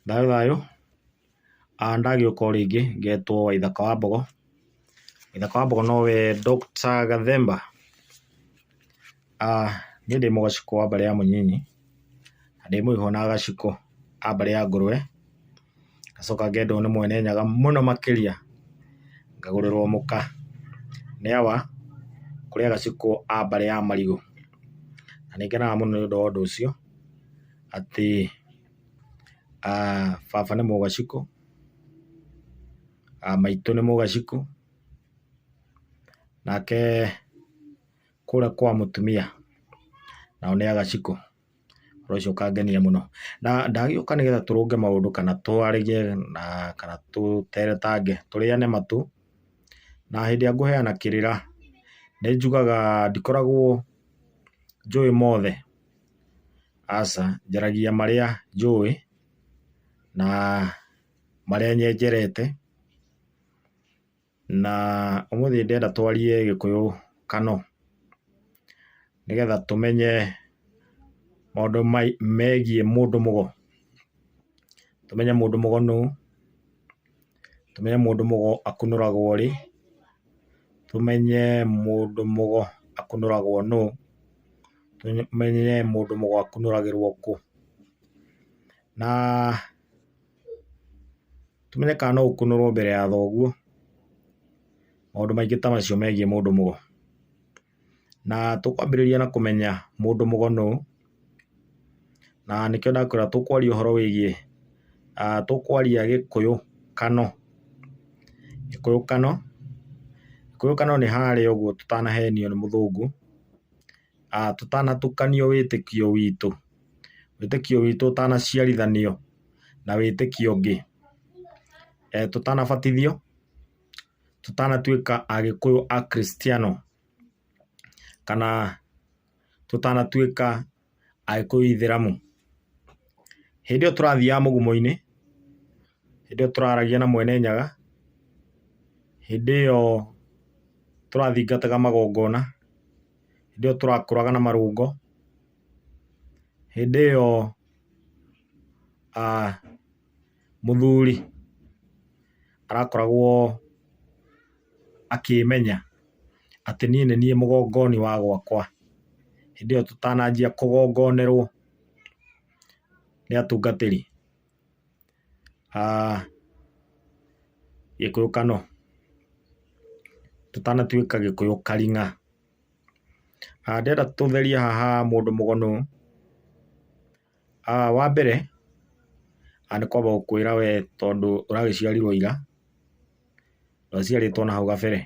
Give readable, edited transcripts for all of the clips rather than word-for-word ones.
Thayũ thayũ, ndagĩũka o rĩngĩ ngetwo Waithaka wa Mbogo. Waithaka wa Mbogo nowe Doctor Gathemba. Niĩ ndĩ mũgacikũ wa mbarĩ ya Mũnyinyi, na ndĩ mũihwa na gacikũ a mbarĩ ya Ngũrwe, ngacoka ngendwo nĩ Mwene Nyaga mũno makĩria, ngagũrĩrwo mũka nĩ awa kũrĩ agacikũ a mbarĩ ya Marigũ. Na nĩ ngenaga mũno nĩ ũndũ wa ũndũ ũcio, atĩ baba nĩ mũgacikũ, maitũ nĩ mũgacikũ, nake kũrĩa kwa mũtumia nao nĩ agacikũ. Ũndũ ũcio ũkangenia mũno. Na ndagĩũka nĩgetha tũrũnge maũndũ kana twarĩrie na kana tũteretange tũrĩane matũ. Na hĩndĩ ĩrĩa ngũheana kĩrĩra nĩ njugaga ndikoragwo njũĩ mothe, aca, njaragia marĩa njũĩ na marĩa nyenjerete. Na ũmũthĩ ndĩrenda twarie Gĩkũyũ kano, nĩgetha tũmenye maũndũ megiĩ mũndũ mũgo. Tũmenye mũndũ mũgo nũ, tũmenye mũndũ mũgo akunũragwo rĩ, tũmenye mũndũ mũgo akunũragwo nũ, tũmenye mũndũ mũgo akunũragĩrwo kũ, na tũmenye kana no ũkunũrwo mbere ya thoguo, maũndũ maingĩ ta macio megiĩ mũndũ mũgo. Na tũkwambĩrĩria na kũmenya mũndũ mũgo nũ, na nĩkĩo ndakwĩra tũkwaria ũhoro wĩgiĩ, tũkwaria Gĩkũyũ kano. Gĩkũyũ kano, Gĩkũyũ kano nĩ harĩa ũguo tũtanahenio nĩ mũthũngũ, tũtanatukanio wĩtĩkio witũ, wĩtĩkio witũ ũtanaciarithanio na wĩtĩkio ũngĩ, tũtanabatithio, tũtanatuĩka Agĩkũyũ Akristiano, kana tũtanatuĩka Agĩkũyũ Ithĩramu. Hĩndĩ ĩyo tũrathiaga mũgumo-inĩ, hĩndĩ ĩyo tũraragia na Mwene Nyaga, hĩndĩ ĩyo tũrathingataga magongona, hĩndĩ ĩyo tũrakũraga na marũngo, hĩndĩ ĩyo mũthuri arakoragwo akĩmenya atĩ niĩ nĩ niĩ mũgongoni wa gwakwa, hĩndĩ ĩyo tũtananjia kũgongonerwo nĩ atungatĩri a Gĩkũyũ kano, tũtanatuĩka Gĩkũyũ karing'a. Ndĩrenda tũtherie haha mũndũ mũgo nũ. Wa mbere nĩ kwamba gũkwĩra we tondũ ũragĩciarirwo ira, ndwaciarĩtwo na hau gabere.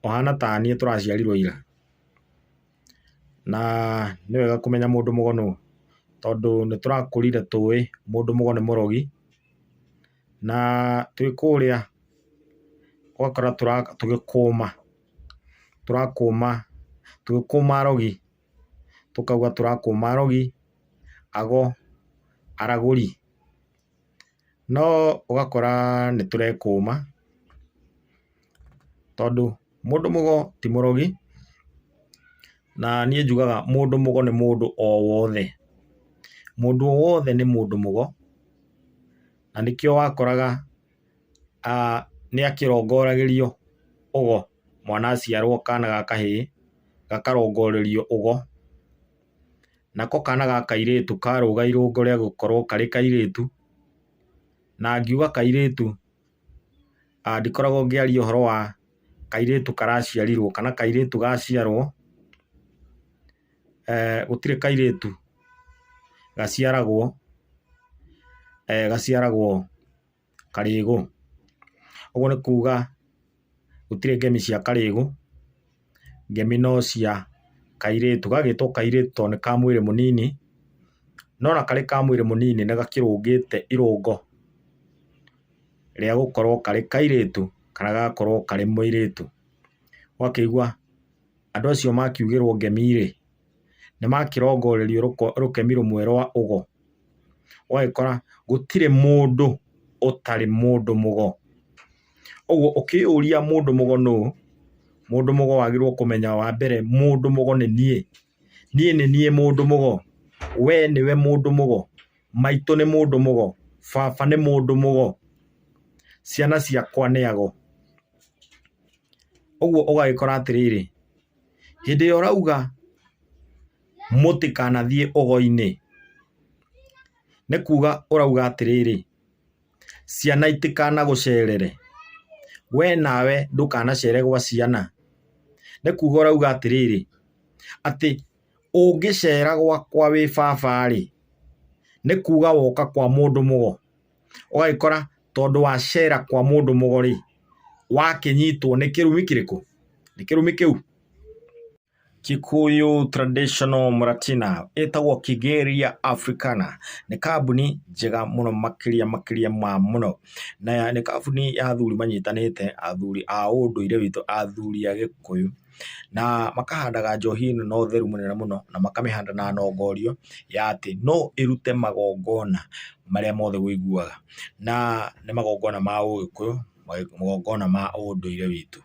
Ũhana ta niĩ tũraciarirwo ira. Na nĩ wega kũmenya mũndũ mũgo nũ, tondũ nĩ tũrakũrire tũĩ mũndũ mũgo nĩ mũrogi, na twĩ kũrĩa ũgakora tũgĩkũma, tũrakũma, tũgĩkũma arogi, tũkauga tũrakũma arogi, ago, aragũri. No ũgakora nĩ tũrekũma, tondũ mũndũ mũgo ti mũrogi, na niĩ njugaga mũndũ mũgo nĩ mũndũ o wothe. Mũndũ o wothe nĩ mũndũ mũgo, na nĩkĩo wakoraga nĩ akĩrongoragĩrio ũgo, mwana aciarwo kana ga kahĩĩ, gakarongorerio ũgo, nako kana ga kairĩtu karũga irũngo rĩa gũkorwo karĩ kairĩtu, na ngiuga kairĩtu ndikoragwo ngĩaria ũhoro wa kairĩtu karaciarirwo kana kairĩtu gaciarwo, gũtirĩ kairĩtu gaciaragwo, gaciaragwo karĩgũ. Ũguo nĩ kuga gũtirĩ ngemi cia karĩgũ, ngemi no cia kairĩtu. Gagĩtwo kairĩtu tondũ nĩ ka mwĩrĩ mũnini, no ona karĩ ka mwĩrĩ mũnini nĩ gakĩrũngĩte irũngo rĩa gũkorwo karĩ kairĩtu kana gagakorwo karĩ mũirĩtu. Ũgakĩigua andũ acio makiugĩrwo ngemi rĩ, nĩ makĩrongorerio rũkemi rũmwe rwa ũgo. Ũgagĩkora gũtirĩ mũndũ ũtarĩ mũndũ mũgo. Ũguo ũkĩyũria mũndũ mũgo nũ, mũndũ mũgo wagĩrĩirwo kũmenya wa mbere mũndũ mũgo nĩ niĩ. Niĩ nĩ niĩ mũndũ mũgo, we nĩwe mũndũ mũgo. Maitũ nĩ mũndũ mũgo, baba nĩ mũndũ mũgo, ciana ciakwa nĩ ago. Ũguo ũgagĩkora atĩrĩrĩ, hĩndĩ ĩrĩa ũrauga mũtikanathiĩ ũgo-inĩ, nĩ kuga ũrauga atĩrĩrĩ, ciana itikanagũcerere, we nawe ndũkanacere gwa ciana. Nĩ kuga ũrauga atĩrĩrĩ, atĩ ũngĩcera gwakwa wĩ baba-rĩ, nĩ kuga woka kwa mũndũ mũgo. Ũgagĩkora tondũ wacera kwa mũndũ mũgo-rĩ, wakĩnyitwo nĩ kĩrumi kĩrĩkũ? Nĩ kĩrumi kĩu. Kikuyu Traditional Muratina ĩtagwo Kigeria Africana. Nĩ kambuni njega mũno makĩria makĩria ma mũno. Na nĩ kambuni ya athuri manyitanĩte, athuri a ũndũire witũ, athuri a Gĩkũyũ. Na makahandaga njohi ĩno na ũtheru mũnene mũno, na makamĩhanda na nongorio ya atĩ no ĩrute magongona marĩa mothe ũiguaga. Na nĩ magongona ma ũgĩkũyũ, magongona ma ũndũire witũ.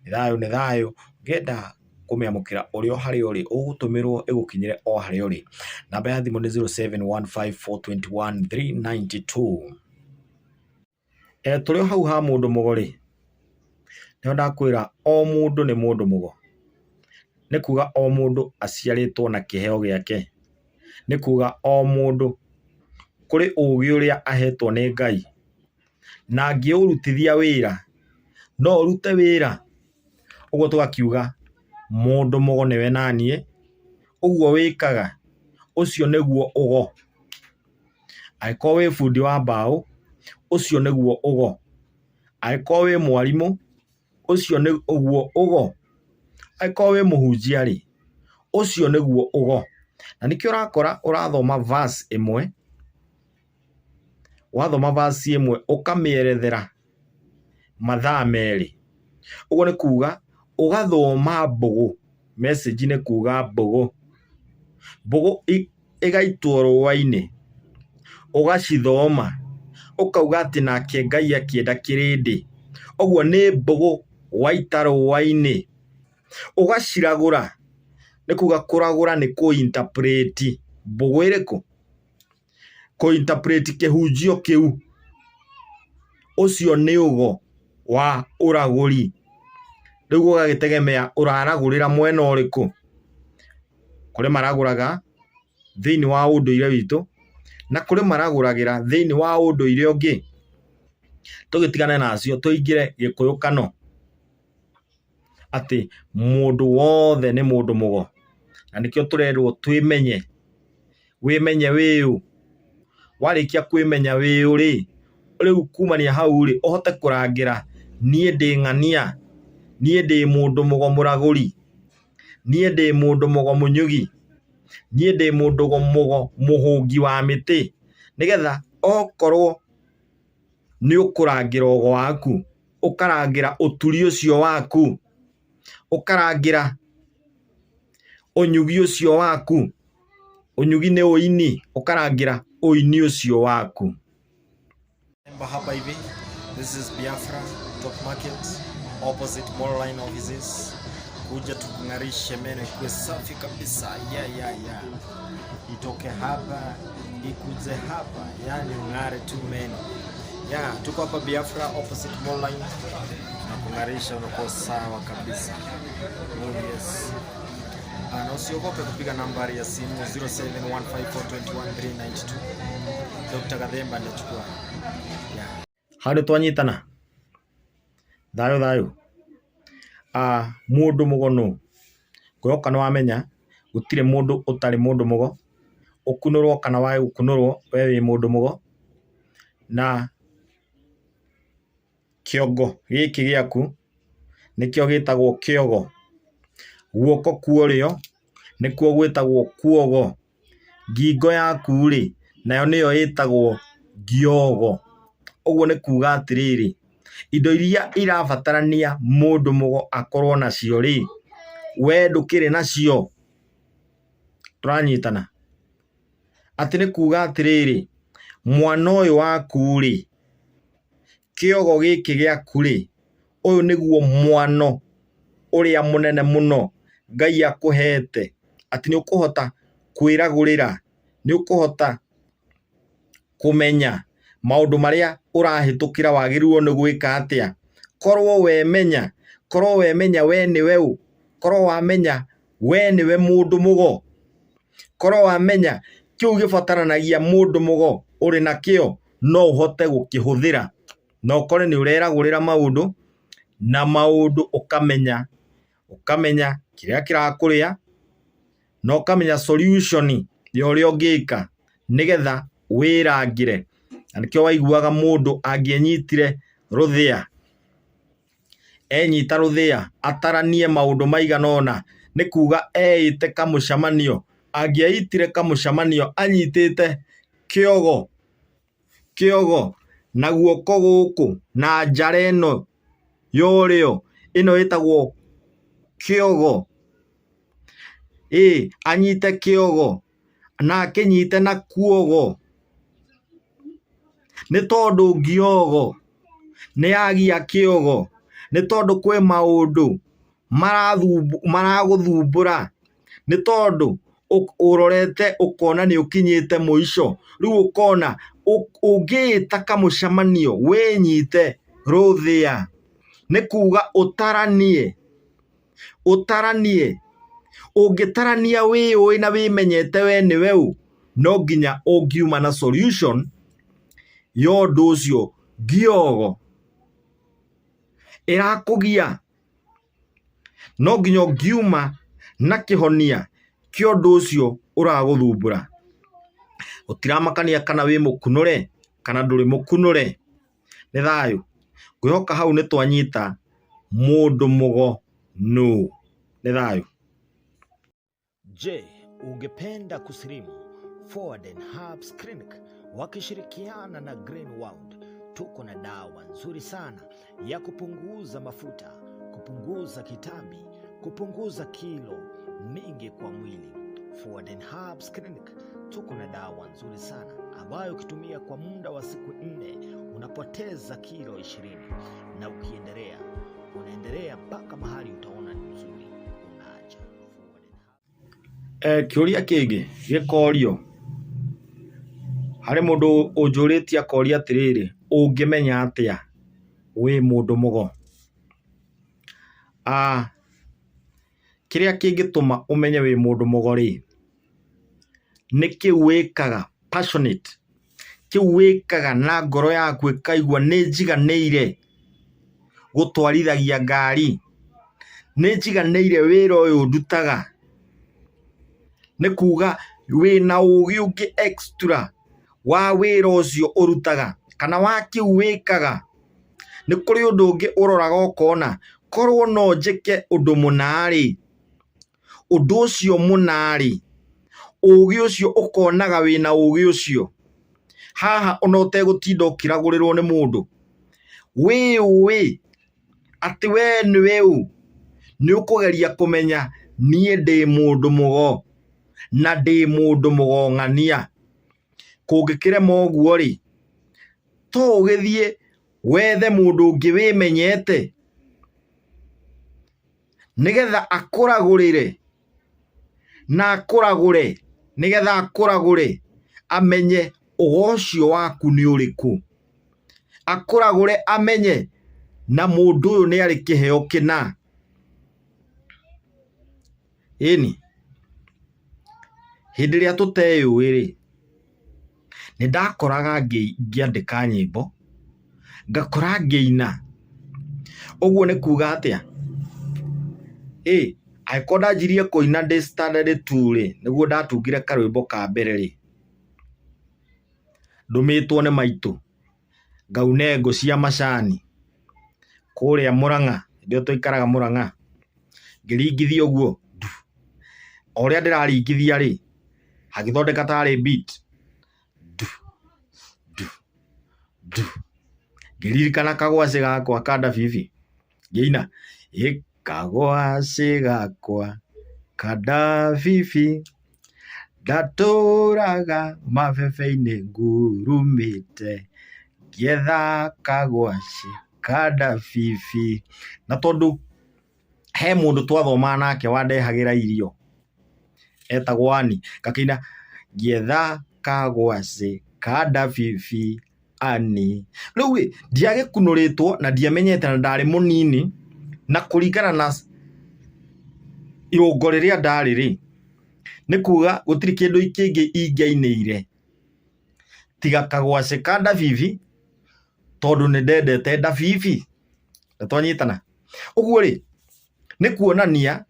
Nĩ thayũ nĩ thayũ, ngĩenda kũmĩamũkĩra ũrĩ o harĩa ũrĩ, ũgũtũmĩrwo ĩgũkinyĩre o harĩa ũrĩ. Namba ya thimũ nĩ 0715421392. Tũrĩ o hau ha mũndũ mũgo rĩ, nĩho ndakwĩra o mũndũ nĩ mũndũ mũgo. Nĩ kuga o mũndũ aciarĩtwo na kĩheo gĩake. Nĩ kuga o mũndũ kũrĩ ũgĩ ũrĩa ahetwo nĩ Ngai, na angĩũrutithia wĩra, no ũrute wĩra. Ũguo tũgakiuga mũndũ mũgo nĩwe naniĩ, ũguo wĩkaga ũcio nĩguo ũgo. Angĩkorwo wĩ bundi wa mbaũ, ũcio nĩguo ũgo. Angĩkorwo wĩ mwarimũ, ũcio nĩguo ũgo. Angĩkorwo wĩ mũhunjia rĩ, ũcio nĩguo ũgo. Na nĩkĩo ũrakora ũrathoma verse ĩmwe, wathoma verse ĩmwe ũkamĩerethera mathaa merĩ. Ũguo nĩ kuga ũgathoma mbũgũ, message nĩ kuga mbũgũ. Mbũgũ ĩgaitwo rũa-inĩ, ũgacithoma, ũkauga atĩ nake Ngai akĩenda kĩrĩndĩ. Ũguo nĩ mbũgũ waita rũa-inĩ, ũgaciragũra, nĩ kuga kũragũra nĩ kũ interpret mbũgũ ĩrĩkũ? Kũ interpret kĩhunjio kĩu. Ũcio nĩ ũgo wa ũragũri. Rĩu ũgagĩtegemea ũraragũrĩra mwena ũrĩkũ. Kũrĩ maragũraga thĩinĩ wa ũndũire witũ, na kũrĩ maragũragĩra thĩinĩ wa ũndũire ũngĩ. Tũgĩtigane na acio tũingĩre gĩkũyũ kano, atĩ mũndũ wothe nĩ mũndũ mũgo. Na nĩkĩo tũrerwo twĩmenye, wĩmenye wĩ ũ, warĩkia kwĩmenya wĩ ũ rĩ, rĩu kumania hau rĩ, ũhote kũrangĩra niĩ ndĩ ng'ania, niĩ ndĩ mũndũ mũgo mũragũri, niĩ ndĩ mũndũ mũgo mũnyugi, niĩ ndĩ mũndũ mũgo mũhũngi wa mĩtĩ, nĩgetha okorwo nĩ ũkũrangĩra ũgo waku, ũkarangĩra ũturi ũcio waku, ũkarangĩra ũnyugi ũcio waku, ũnyugi nĩ ũini, ũkarangĩra ũini ũcio waku. Hapa hivi, this is Biafra Top Market opposite Mall Line offices. Kuja tukung'arishe meno ikuwe safi kabisa. Yeah. Itoke hapa ikuje hapa, yani ung'are tu meno. Yeah, tuko hapa Biafra opposite Mall Line na kung'arisha, unakuwa sawa kabisa. Oh yes. Na usiogope kupiga nambari ya simu 0715421392. Dr. Gathemba ndachukua. Yeah. Hau nĩ twanyitana? Thayũ thayũ. Ah, mũndũ mũgo nũ? Ngwĩhoka nĩ wamenya gũtirĩ mũndũ ũtarĩ mũndũ mũgo, ũkunũrwo kana wage gũkunũrwo we wĩ mũndũ mũgo. Na kĩongo gĩkĩ gĩaku nĩkĩo gĩtagwo kĩogo. Guoko kwa ũrĩo nĩkuo gwĩtagwo kuogo. Ngingo yaku-rĩ, nayo nĩyo ĩtagwo ngiogo. Ũguo nĩ kuga atĩrĩrĩ, indo iria irabatarania mũndũ mũgo akorwo nacio-rĩ, we ndũkĩrĩ nacio? Tũranyitana? Atĩ nĩ kuga atĩrĩrĩ, mwana ũyũ waku-rĩ, kĩogo gĩkĩ gĩaku-rĩ, ũyũ nĩguo mwano ũrĩa mũnene mũno Ngai akũhete, atĩ nĩ ũkũhota kwĩragũrĩra, nĩ ũkũhota Kũmenya maũndũ marĩa ũrahĩtũkĩra wagĩrĩirwo nĩ gwĩka atĩa. Korwo wemenya, korwo wemenya we nĩwe ũ, korwo wamenya we nĩwe mũndũ mũgo, korwo wamenya kĩu gĩbataranagia mũndũ mũgo ũrĩ nakĩo no ũhote gũkĩhũthĩra na ũkore nĩ ũreragũrĩra maũndũ na maũndũ ũkamenya, ũkamenya kĩrĩa kĩrakũrĩa na ũkamenya solution ya ũrĩa ũngĩka nĩgetha wĩrangĩre. Na nĩkĩo waiguaga mũndũ angĩenyitire rũthĩa, enyita rũthĩa ataranie maũndũ maigana ũna, nĩ kuga eĩte kamũcemanio. Angĩeitire kamũcemanio anyitĩte kĩogo, kĩogo na guoko gũkũ na njara ĩno ya ũrĩo, ĩno ĩtagwo kĩogo. Ĩ anyite kĩogo na akĩnyite na kuogo, nĩ tondũ ngiogo nĩ yagia kĩogo, nĩ tondũ kwĩ maũndũ maragũthumbũra, nĩ tondũ ũrorete ũkona nĩ ũkinyĩte mũico, rĩu ũkona ũngĩĩta kamũcemanio wĩnyite rũthĩa, nĩ kuga ũtaranie. Ũtaranie. Ũngĩtarania wĩyũĩ na wĩmenyete we nĩwe ũ, no nginya ũngiuma na solution ya ũndũ ũcio ngiogo ĩrakũgia. No nginya ũngiuma na kĩhonia kĩa ũndũ ũcio ũragũthumbũra. Gũtiramakania kana wĩ mũkunũre kana ndũrĩ mũkunũre. Nĩ thayũ. Ngwĩhoka hau nĩ twanyita mũndũ mũgo nũ. Nĩ thayũ. Je, ungependa kusilimu? Forward and Herbs Clinic wakishirikiana na Green World tuko na dawa nzuri sana ya kupunguza mafuta, kupunguza kitambi, kupunguza kilo mingi kwa mwili. Forward and Herbs Clinic tuko na dawa nzuri sana ambayo ukitumia kwa muda wa siku 4 unapoteza kilo 20 na ukiendelea unaendelea mpaka mahali utaona ni mzuri, unaacha. Forward and Herbs. Kĩũria kĩngĩ gĩkorio, harĩ mũndũ ũnjũrĩtie akoria atĩrĩrĩ, ũngĩmenya atĩa wĩ mũndũ mũgo? Kĩrĩa kĩngĩtũma ũmenye wĩ mũndũ mũgo rĩ, nĩ kĩu wĩkaga passionate, kĩu wĩkaga na ngoro yaku ĩkaigua nĩ njiganĩire gũtwarithagia ngari, nĩ njiganĩire wĩra ũyũ ndutaga, nĩ kuga wĩna ũgĩ ũngĩ extra wa wĩra ũcio ũrutaga kana wa kĩu wĩkaga. Nĩ kũrĩ ũndũ ũngĩ ũroraga ũkona korwo no njĩke ũndũ mũna rĩ, ũndũ ũcio mũna rĩ, ũgĩ ũcio ũkonaga wĩna ũgĩ ũcio. Haha ona ũtegũtinda ũkĩragũrĩrwo nĩ mũndũ, wĩyũĩ atĩ we nĩwe ũ, nĩ ũkũgeria kũmenya niĩ ndĩ mũndũ mũgo na ndĩ mũndũ mũgo ng'ania. Kũngĩkĩrema ũguo rĩ, to ũgĩthiĩ wethe mũndũ ũngĩ wĩmenyete nĩgetha akũragũrĩre na akũragũre nĩgetha akũragũre amenye ũgo ũcio waku nĩ ũrĩkũ. Akũragũre amenye na mũndũ ũyũ nĩ arĩ kĩheo kĩna. Ĩni, hĩndĩ ĩrĩa tũteyũĩ rĩ, nĩ ndakoraga ngĩandĩka nyĩmbo, ngakora ngĩina. Ũguo nĩ kuga atĩa? Ĩ, angĩkorwo ndanjirie kũina ndĩ standard two rĩ, nĩguo ndatungire karwĩmbo ka mbere rĩ, ndũmĩtwo nĩ maitũ ngaune ngũ cia macani kũrĩa Mũrang'a, hĩndĩ ĩyo twaikaraga Mũrang'a, ngĩringithia ũguo ndu, o ũrĩa ndĩraringithia rĩ, hagĩthondeka tarĩ beat ndu ndu ndu, ngĩririkana kagwacĩ gakwa ka ndabibi, ngĩina ĩ kagwacĩ gakwa ka ndabibi, ndatũraga mabebe-inĩ ngurumĩte, ngĩetha kagwacĩ ka ndabibi. Na tondũ he mũndũ twathomaga nake wandehagĩra irio, etagwo Ann, ngakĩina ngĩetha kagwacĩ ka ndabibi ani. Rĩu ĩ, ndiagĩkunũrĩtwo na ndiamenyete na ndarĩ mũnini, na kũringana na irũngo rĩrĩa ndarĩ rĩ, nĩ kuga gũtirĩ kĩndũ kĩngĩ ingĩainĩire tiga kagwacĩ ka ndabibi, tondũ nĩ ndendete ndabibi. Nĩ twanyitana? Ũguo rĩ, nĩ kuonania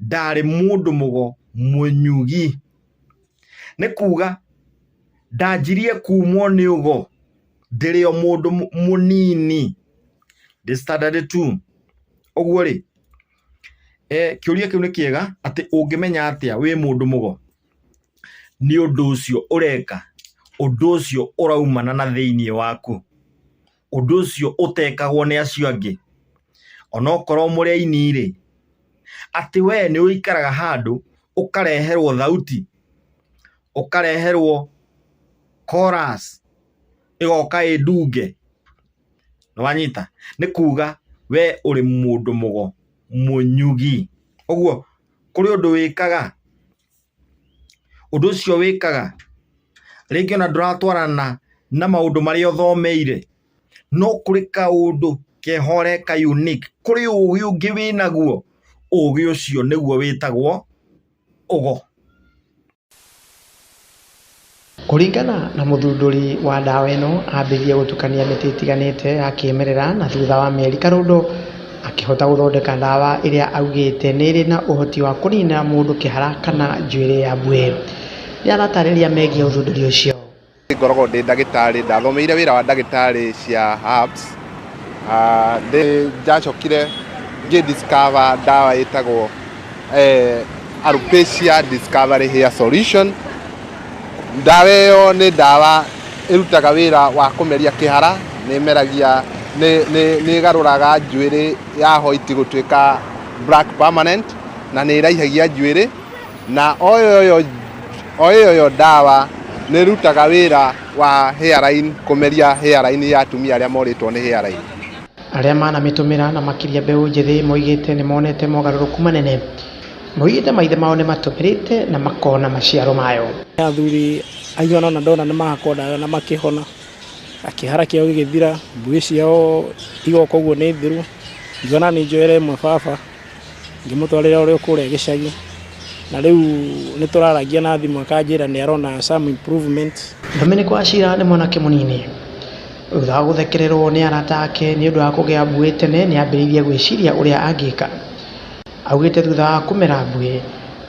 ndarĩ mũndũ mũgo mũnyugi. Nĩ kuga ndanjirie kumwo nĩ ũgo ndĩrĩ o mũndũ mũnini, ndĩ standard two. Ũguo rĩ, kĩũria kĩu nĩ kĩega atĩ ũngĩmenya atĩa wĩ mũndũ mũgo? Nĩ ũndũ ũcio ũreka, ũndũ ũcio ũraumana na thĩiniĩ waku, ũndũ ũcio ũtekagwo nĩ acio angĩ. Onokorwo mũrĩ aini rĩ, atĩ we nĩ ũikaraga handũ ũkareherwo thauti, ũkareherwo chorus ĩgoka ĩ ndunge, nĩ wanyita? Nĩ kuga we ũrĩ mũndũ mũgo mũnyugi. Ũguo kũrĩ ũndũ wĩkaga, ũndũ ũcio wĩkaga rĩngĩ ona ndũratwarana na maũndũ marĩa ũthomeire, no kũrĩ kaũndũ keho ũreka unique, kũrĩ ũgĩ ũngĩ wĩnaguo, ũgĩ ũcio nĩguo wĩtagwo ũgo. Kũringana na mũthundũri wa ndawa ĩno, ambĩrĩirie gũtukania mĩtĩ ĩtiganĩte ya kĩmerera na thutha wa mĩeri karũndo akĩhota gũthondeka ndawa ĩrĩa augĩte nĩ ĩrĩ na ũhoti wa kũnina mũndũ kĩhara kana njuĩrĩ ya mbuĩ. Nĩ aratarĩria megiĩ ũthundũri ũcio. Ngoragwo ndĩ ndagĩtarĩ, ndathomeire wĩra wa ndagĩtarĩ cia herbs. Nĩ ndacokire ngĩ discover ndawa ĩtagwo Alopecia Discovery Hair Solution. Ndawa ĩyo nĩ ndawa ĩrutaga wĩra wa kũmeria kĩhara, nĩ ĩmeragia, nĩ ĩgarũraga njuĩrĩ ya white gũtuĩka black permanent, na nĩ ĩraihagia njuĩrĩ. Na o ĩyo o ĩyo ĩyo ndawa nĩ ĩrutaga wĩra wa hairline, kũmeria hairline ya atumia arĩa morĩtwo nĩ hairline. Arĩa manamĩtũmĩra na makĩria mbeũ njĩthĩ moigĩte nĩ monete mogarũrũku manene. Moigĩte maithe mao nĩ matũmĩrĩte na makona maciaro mayo. Athuri aigana ũna ndona nĩ mahakwo ndawa na makĩhona, kĩhara kĩao gĩgĩthira, mbuĩ ciao igoka ũguo nĩ thiru. Ngiuga nani njoere ĩmwe baba, ngĩmũtwarĩra ũrĩa kũrĩa gĩcagi, na rĩu nĩ tũraragia na thimũ akanjĩra nĩ arona some improvement. Dominic Wachira nĩ mwanake mũnini. Thutha wa gũthekererwo nĩ arata ake nĩ ũndũ wa kũgĩa mbuĩ tene nĩ ambĩrĩirie gwĩciria ũrĩa angĩka. Augĩte thutha wa kũmera mbuĩ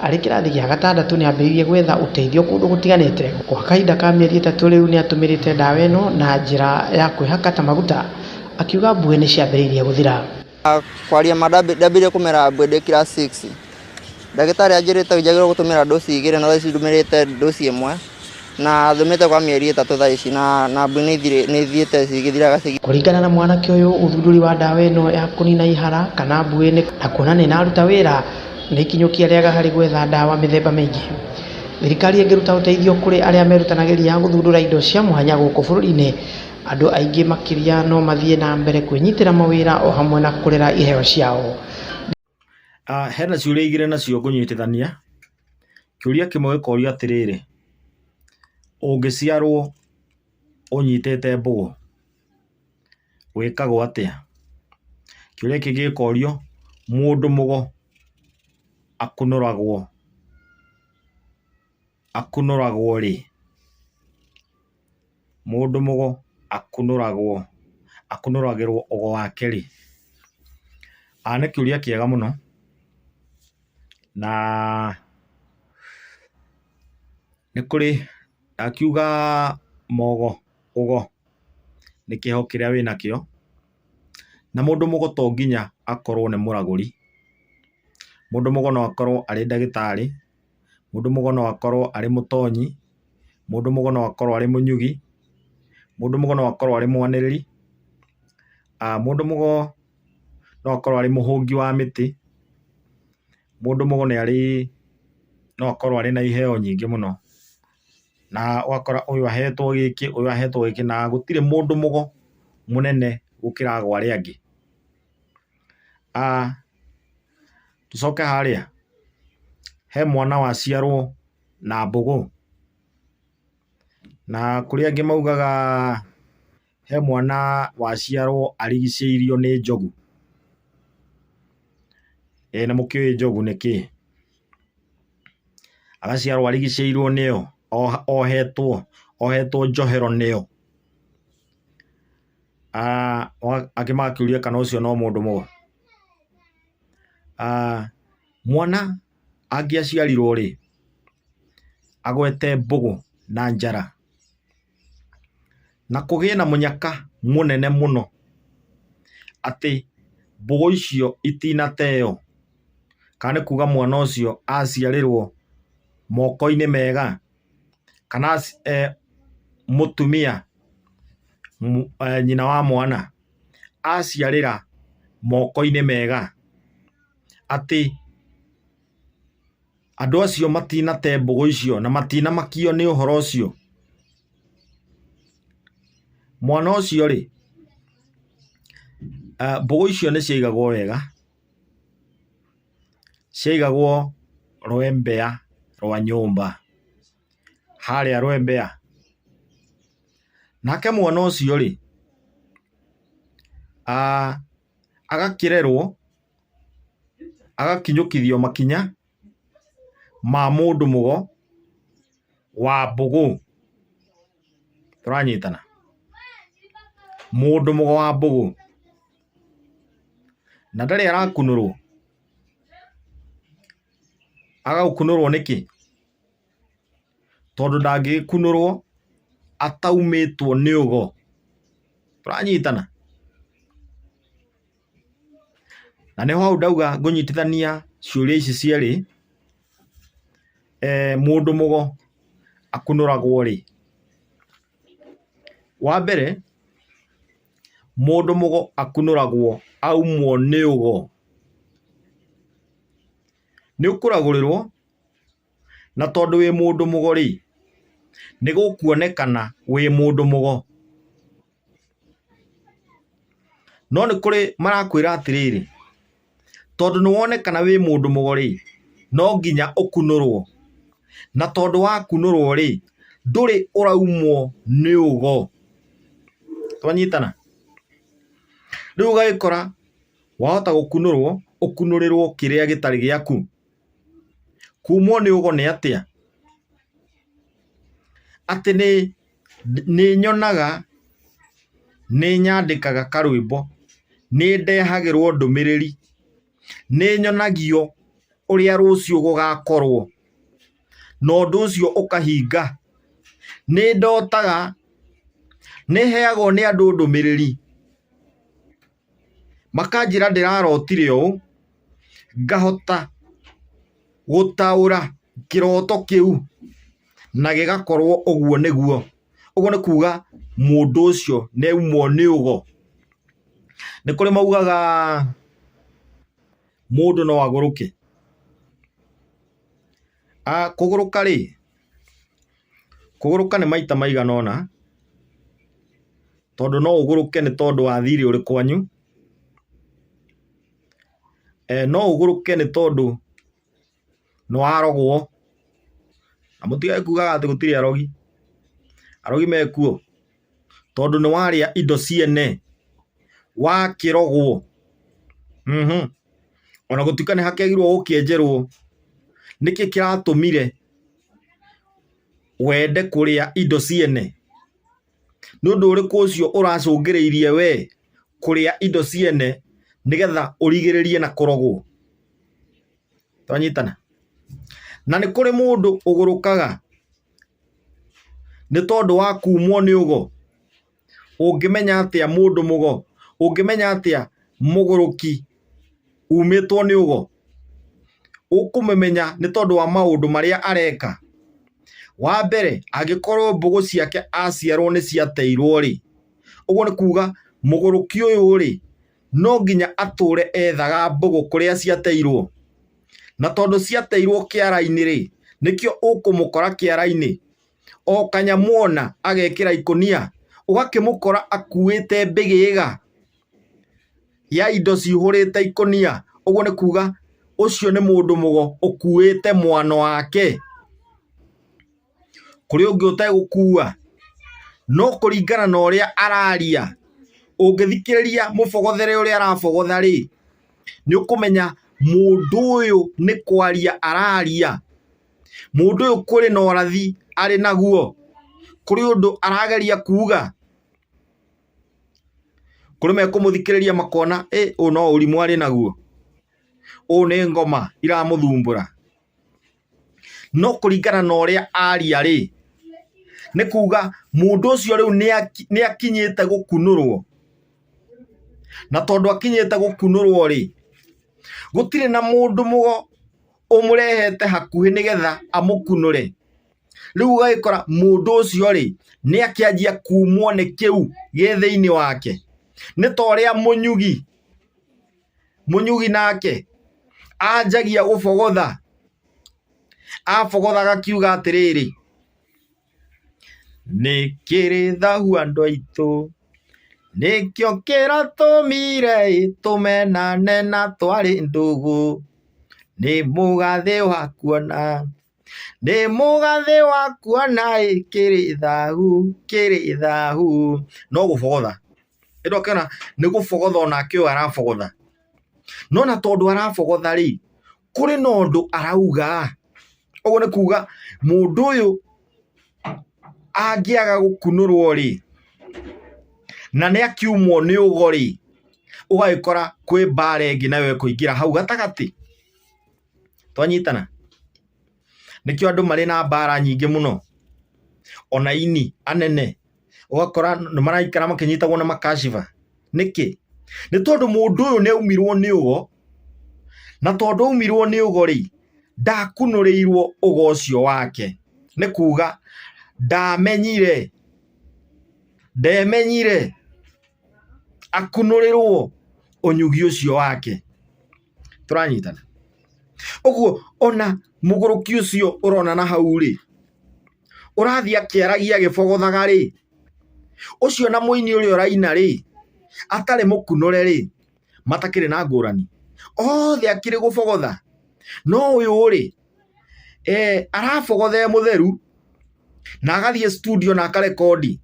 arĩ kĩrathi gĩa gatandatũ nĩ ambĩrĩirie gwetha ũteithio kũndũ gũtiganĩte. Gwa kahinda ka mĩeri ĩtatũ rĩu nĩ atũmĩrĩte ndawa ĩno na njĩra ya kwĩhaka ta maguta, akiuga mbuĩ nĩ ciambĩrĩirie gũthira. Kwaria ma ndambĩrĩirie kũmera mbuĩ ndĩ class 6. Ndagĩtarĩ anjĩrĩte njagĩrĩirwo gũtũmĩra dose igĩrĩ na thaa ici ndũmĩrĩte dose ĩmwe na thũmĩte kwa mĩeri ĩtatũ thaa ici na mbui nĩ ithiĩte cigĩthiraga. Kũringana na mwanake ũyũ, ũthundũri wa ndawa ĩno ya kũnina ihara kana mbuĩ na kuona nĩ ĩraruta wĩra nĩ ikinyũkia rĩega harĩ gwetha ndawa mĩthemba mĩingĩ. Thirikari ĩngĩruta ũteithio kũrĩ arĩa merutanagĩria gũthundũra indo cia mwanya gũkũ bũrũri-inĩ, andũ aingĩ makĩria no mathiĩ na mbere kwĩnyitĩra mawĩra o hamwe na kũrera iheo ciao. Hena ciũria igĩrĩ nacio ngũnyitithania, kĩũria kĩmwe gĩkorio atĩrĩrĩ, ũngĩciarwo ũnyitĩte mbũgũ, wĩkagwo atĩa? Kĩũria kĩngĩ gĩkorio, mũndũ mũgo akunũragwo akunũragwo rĩ? Mũndũ mũgo akunũragwo akunũragĩrwo ũgo wake rĩ? Nĩ kĩũria kĩega mũno, na nĩ kũrĩ ndakiuga mogo ũgo nĩ kĩheo kĩrĩa wĩnakĩo, na mũndũ mũgo to nginya akorwo nĩ mũragũri, mũndũ mũgo no akorwo arĩ ndagĩtarĩ, mũndũ mũgo no akorwo arĩ mũtonyi, mũndũ mũgo no akorwo arĩ mũnyugi, mũndũ mũgo no akorwo arĩ mwanĩrĩri, mũndũ mũgo no akorwo arĩ mũhũngi wa mĩtĩ, mũndũ mũgo nĩ arĩ no akorwo arĩ na iheo nyingĩ mũno, na ũgakora ũyũ ahetwo gĩkĩ, ũyũ ahetwo gĩkĩ, na gũtirĩ mũndũ mũgo mũnene gũkĩra ago arĩa angĩ. Tũcoke harĩa, he mwana waciarwo na mbũgũ, Na kũrĩ angĩ maugaga he mwana waciarwo arigicĩirio nĩ njogu. Ĩĩ nĩ mũkĩũĩ njogu nĩ kĩĩ? Agaciarwo arigicĩirwo nĩyo, ohetwo, ohetwo njohero nĩyo. Angĩ magakĩũria kana ũcio no mũndũ mũgo. Mwana angĩaciarirwo rĩ, agwete mbũgũ na njara, na kũgĩe na mũnyaka mũnene mũno atĩ mbũgũ icio itinateo, kana nĩ kuga mwana ũcio aciarĩrwo moko-inĩ mega, kana mũtumia nyina wa mwana aciarĩra moko-inĩ mega, atĩ andũ acio matinate mbũgũ icio na matinamakio nĩ ũhoro ũcio. Mwana ũcio rĩ, mbũgũ icio nĩ ciaigagwo wega, ciaigagwo rwembea rwa nyũmba, harĩa rwembea. Nake mwana ũcio rĩ, agakĩrerwo, agakinyũkithio makinya ma mũndũ mũgo wa mbũgũ. Tũranyitana? Mũndũ mũgo wa mbũgũ. Na ndarĩ arakunũrwo. Agagũkunũrwo nĩkĩ? Tondũ ndangĩgĩkunũrwo ataumĩtwo nĩ ũgo. Tũranyitana? Na nĩho hau ndauga ngũnyitithania ciũria ici cierĩ, mũndũ mũgo akunũragwo rĩ? Wa mbere, mũndũ mũgo akunũragwo aumwo nĩ ũgo. Nĩ ũkũragũrĩrwo, na tondũ wĩ mũndũ mũgo rĩ, nĩ gũkuonekana wĩ mũndũ mũgo. No nĩ kũrĩ marakwĩra atĩrĩrĩ, tondũ nĩ wonekana wĩ mũndũ mũgo rĩ, no nginya ũkunũrwo. Na tondũ wakunũrwo rĩ, ndũrĩ ũraumwo nĩ ũgo. Twanyitana? Rĩu ũgagĩkora wahota gũkunũrwo, ũkunũrĩrwo kĩrĩa gĩtarĩ gĩaku. Kumwo nĩ ũgo nĩ atĩa? Atĩ nĩ nĩ nyonaga, nĩ nyandĩkaga karwĩmbo, nĩ ndehagĩrwo ndũmĩrĩri, nĩ nyonagio ũrĩa rũciũ gũgakorwo, na ũndũ ũcio ũkahinga. Nĩ ndotaga, nĩ heagwo nĩ andũ ndũmĩrĩri, makanjĩra ndĩrarotire ũũ, ngahota gũtaũra kĩroto kĩu na gĩgakorwo ũguo nĩguo. Ũguo nĩ kuga mũndũ ũcio nĩ aumwo nĩ ũgo. Nĩ kũrĩ maugaga mũndũ no agũrũke. Kũgũrũka rĩ, kũgũrũka nĩ maita maigana ũna, tondũ no ũgũrũke nĩ tondũ wa thirĩ ũrĩ kwanyu, no ũgũrũke nĩ tondũ nĩ warogwo, na mũtigage kugaga atĩ gũtirĩ arogi, arogi mekuo, tondũ nĩ warĩa indo ciene, wakĩrogwo, ona gũtuĩka nĩ hakĩagĩrĩirwo gũkĩenjerwo, nĩkĩ kĩratũmire wende kũrĩa indo ciene? Nĩ ũndũ ũrĩkũ ũcio ũracũngĩrĩirie we kũrĩa indo ciene nĩgetha ũrigĩrĩrie na kũrogwo? Twanyitana? Na nĩ kũrĩ mũndũ ũgũrũkaga nĩ tondũ wa kumwo nĩ ũgo. Ũngĩmenya atĩa mũndũ mũgo? Ũngĩmenya atĩa mũgũrũki umĩtwo nĩ ũgo? Ũkũmũmenya nĩ tondũ wa maũndũ marĩa areka. Wa mbere, angĩkorwo mbũgũ ciake aciarwo nĩ ciateirwo rĩ, ũguo nĩ kuga mũgũrũki ũyũ rĩ, no nginya atũre ethaga mbũgũ kũrĩa ciateirwo. Na tondũ ciateirwo kĩara-inĩ rĩ, nĩkĩo ũkũmũkora kĩara-inĩ. O kanyamũ ona agekĩra ikũnia, ũgakĩmũkora akuĩte mbĩgĩga ya indo cihũrĩte ikũnia. Ũguo nĩ kuga ũcio nĩ mũndũ mũgo ũkuĩte mwano wake. Kũrĩ ũngĩ ũtegũkua. No kũringana na ũrĩa araria, ũngĩthikĩrĩria mũbogothere ũrĩa arabogotha rĩ, nĩ ũkũmenya mũndũ ũyũ nĩ kwaria araria. Mũndũ ũyũ kũrĩ na ũrathi arĩ naguo, kũrĩ ũndũ arageria kuga. Kũrĩ mekũmũthikĩrĩria makona ĩ ũyũ no ũrimũ arĩ naguo, ũyũ nĩ ngoma iramũthumbũra. No kũringana na ũrĩa aria rĩ, nĩ kuga mũndũ ũcio rĩu nĩ akinyĩte gũkunũrwo. Na tondũ akinyĩte gũkunũrwo rĩ, gũtirĩ na mũndũ mũgo ũmũrehete hakuhĩ nĩgetha amũkunũre. Rĩu ũgagĩkora mũndũ ũcio rĩ, nĩ akĩanjia kumwo nĩ kĩu gĩ thĩinĩ wake. Nĩ ta ũrĩa mũnyugi, mũnyugi nake anjagia gũbogotha, abogotha agakiuga atĩrĩrĩ, nĩ kĩrĩ thahu andũ aitũ, nĩkĩo kĩratũmire tũmenane na twarĩ ndũgũ, nĩ mũgathĩ wa kuona, nĩ mũgathĩ wa kuona ĩ kĩrĩ thahu, kĩrĩ thahu. No gũbogotha. Ĩndĩ ũkĩona nĩ gũbogotha onake ũyũ arabogotha. No na tondũ arabogotha rĩ, kũrĩ na ũndũ arauga. Ũguo nĩ kuga mũndũ ũyũ angĩaga gũkunũrwo rĩ, na nĩ akiumwo nĩ ũgo rĩ, ũgagĩkora kwĩ mbara ĩngĩ nayo ĩkũingĩra hau gatagatĩ. Twanyitana? Nĩkĩo andũ marĩ na mbara nyingĩ mũno, ona aini anene, ũgakora nĩ maraikara makĩnyitagwo na makashiba. Nĩkĩ? Nĩ tondũ mũndũ ũyũ nĩ aumirwo nĩ ũgo, na tondũ aumirwo nĩ ũgo rĩ, ndakunũrĩirwo ũgo ũcio wake. Nĩ kuga ndamenyire, ndemenyire akunũrĩrwo ũnyugi ũcio wake. Tũranyitana? Ũguo ona mũgũrũki ũcio ũrona na hau rĩ, ũrathiĩ akĩaragia agĩbogothaga rĩ, ũcio na mũini ũrĩa ũraina rĩ, atarĩ mũkunũre rĩ, matakĩrĩ na ngũrani. Othe akĩrĩ gũbogotha. No ũyũ rĩ, arabogotha e mũtheru, na agathiĩ studio na akarekondi,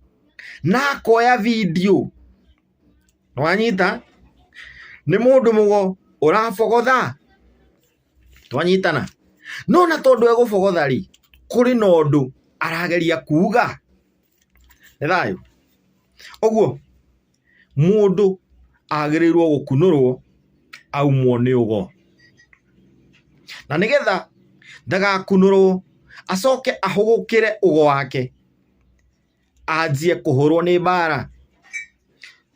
na akoya video. Nĩwanyita? Nĩ mũndũ mũgo ũrabogotha. Twanyitana? No na tondũ egũbogotha rĩ, kũrĩ na ũndũ arageria kuga. Nĩ thayũ? Ũguo mũndũ agĩrĩirwo gũkunũrwo aumwo nĩ ũgo. Na nĩgetha ndagakunũrwo acoke ahũgũkĩre ũgo wake, anjie kũhũrwo nĩ mbara.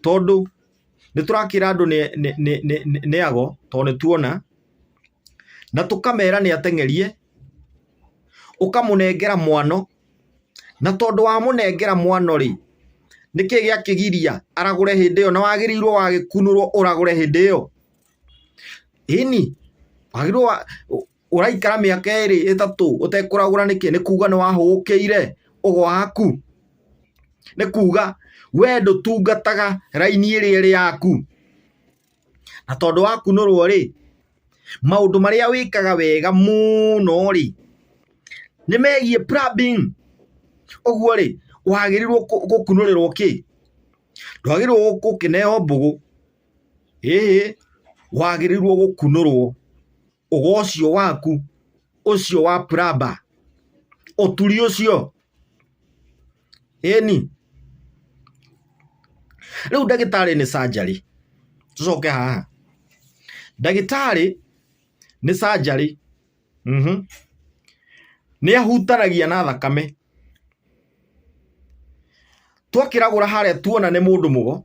Tondũ nĩ tũrakĩra andũ nĩ ago tondũ nĩ tuona, na tũkamera nĩ ateng'erie, ũkamũnengera mwano, na tondũ wamũnengera mwano rĩ, nĩkĩ gĩakĩgiria aragũre hĩndĩ ĩyo na wagĩrĩirwo wagĩkunũrwo ũragũre hĩndĩ ĩyo? Ĩni, wagĩrĩirwo ũraikara mĩaka ĩrĩ ĩtatũ ũtekũragũra nĩkĩ? Nĩ kuga nĩ wahũgũkĩire ũgo waku? Nĩ kuga we ndũtungataga raini ĩrĩa ĩrĩ yaku? Na tondũ wakunũrwo rĩ, maũndũ marĩa wĩkaga wega mũno rĩ, nĩ megiĩ plumbing. Ũguo rĩ, wagĩrĩirwo gũkunũrĩrwo kĩ? Ndwagĩrĩirwo gũkĩneo mbũgũ, ĩhĩ, wagĩrĩirwo gũkunũrwo ũgo ũcio waku, ũcio wa plumber, ũturi ũcio, ĩni. Rĩu ndagĩtarĩ nĩ surgery, tũcoke haha, ndagĩtarĩ nĩ surgery, nĩ ahutanagia na thakame. Twakĩragũra harĩa tuona nĩ mũndũ mũgo,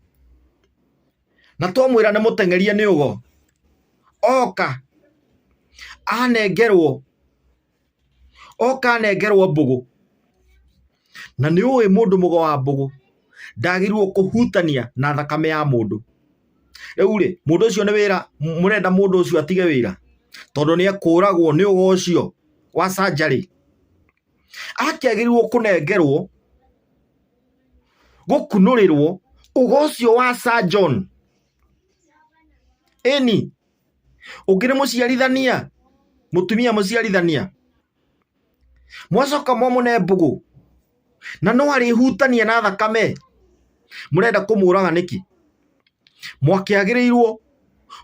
na twamwĩra nĩ mũteng'erie nĩ ũgo, oka anengerwo, oka anengerwo mbũgũ, na nĩ ũĩ mũndũ mũgo wa mbũgũ ndagĩrĩirwo kũhutania na thakame ya mũndũ. Rĩu rĩ, mũndũ ũcio nĩ wĩra, mũrenda mũndũ ũcio atige wĩra tondũ nĩ ekũragwo nĩ ũgo ũcio wa surgery? Akĩagĩrĩirwo kũnengerwo, gũkunũrĩrwo ũgo ũcio wa surgeon. Ĩni, ũngĩ nĩ mũciarithania, mũtumia mũciarithania. Mwacoka mwamũne mbũgũ. Na no arĩhutania na thakame. Mũrenda kũmũraga nĩkĩ? Mwakĩagĩrĩirwo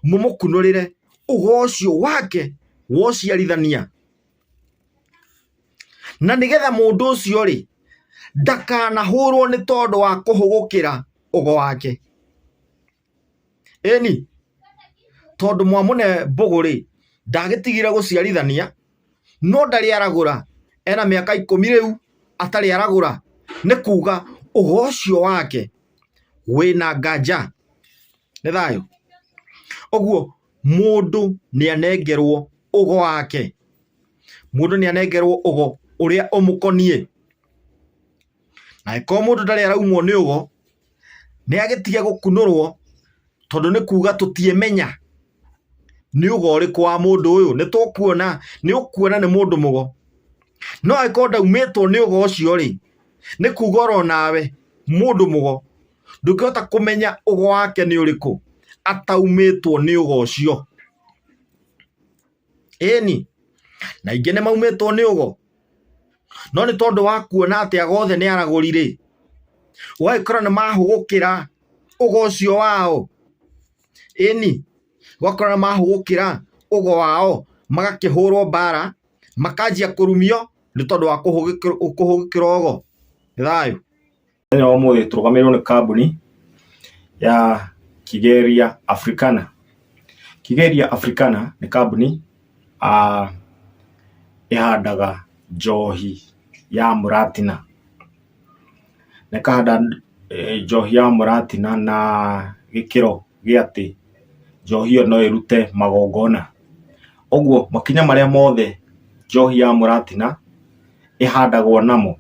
mũmũkunũrĩre ũgo ũcio wake wa ũciarithania. Na nĩgetha mũndũ ũcio rĩ, ndakanahũrwo nĩ tondũ wa kũhũgũkĩra ũgo wake. Ĩni, tondũ mwamũne mbũgũ rĩ, ndagĩtigire gũciarithania, no ndarĩ aragũra, ena mĩaka ikũmi rĩu atarĩ aragũra, nĩ kuga ũgo ũcio wake wĩna nganja. Nĩ thayũ? Ũguo mũndũ nĩ anengerwo ũgo wake, mũndũ nĩ anengerwo ũgo ũrĩa ũmũkoniĩ. Na angĩkorwo mũndũ ndarĩ araumwo nĩ ũgo, nĩ agĩtige gũkunũrwo tondũ nĩ kuga tũtiĩmenya nĩ ũgo ũrĩkũ wa mũndũ ũyũ, nĩ tũkuona, nĩ ũkuona nĩ mũndũ mũgo. No angĩkorwo ndaumĩtwo nĩ ũgo ũcio rĩ, nĩ kuga oro nawe mũndũ mũgo ndũngĩhota kũmenya ũgo wake nĩ ũrĩkũ ataumĩtwo nĩ ũgo ũcio. Ĩni, na aingĩ nĩ maumĩtwo nĩ ũgo, no nĩ tondũ wa kuona atĩ ago othe nĩ aragũri rĩ, ũgagĩkora nĩ mahũgũkĩra ũgo ũcio wao. Ĩni, ũgakora nĩ mahũgũkĩra ũgo wao, magakĩhũrwo mbara, makanjia kũrumio nĩ tondũ wa kũhũgũkĩra ũgo. Nĩ thayũ. Mũthenya wa ũmũthĩ tũrũgamĩrĩirwo nĩ kambuni ya Kigeria Africana. Kigeria Africana nĩ kambuni ĩhandaga njohi ya mũratina. Na ĩkahanda njohi ya mũratina na gĩkĩro gĩa atĩ njohi ĩyo no ĩrute magongona. Ũguo makinya marĩa mothe njohi ya mũratina ĩhandagwo namo,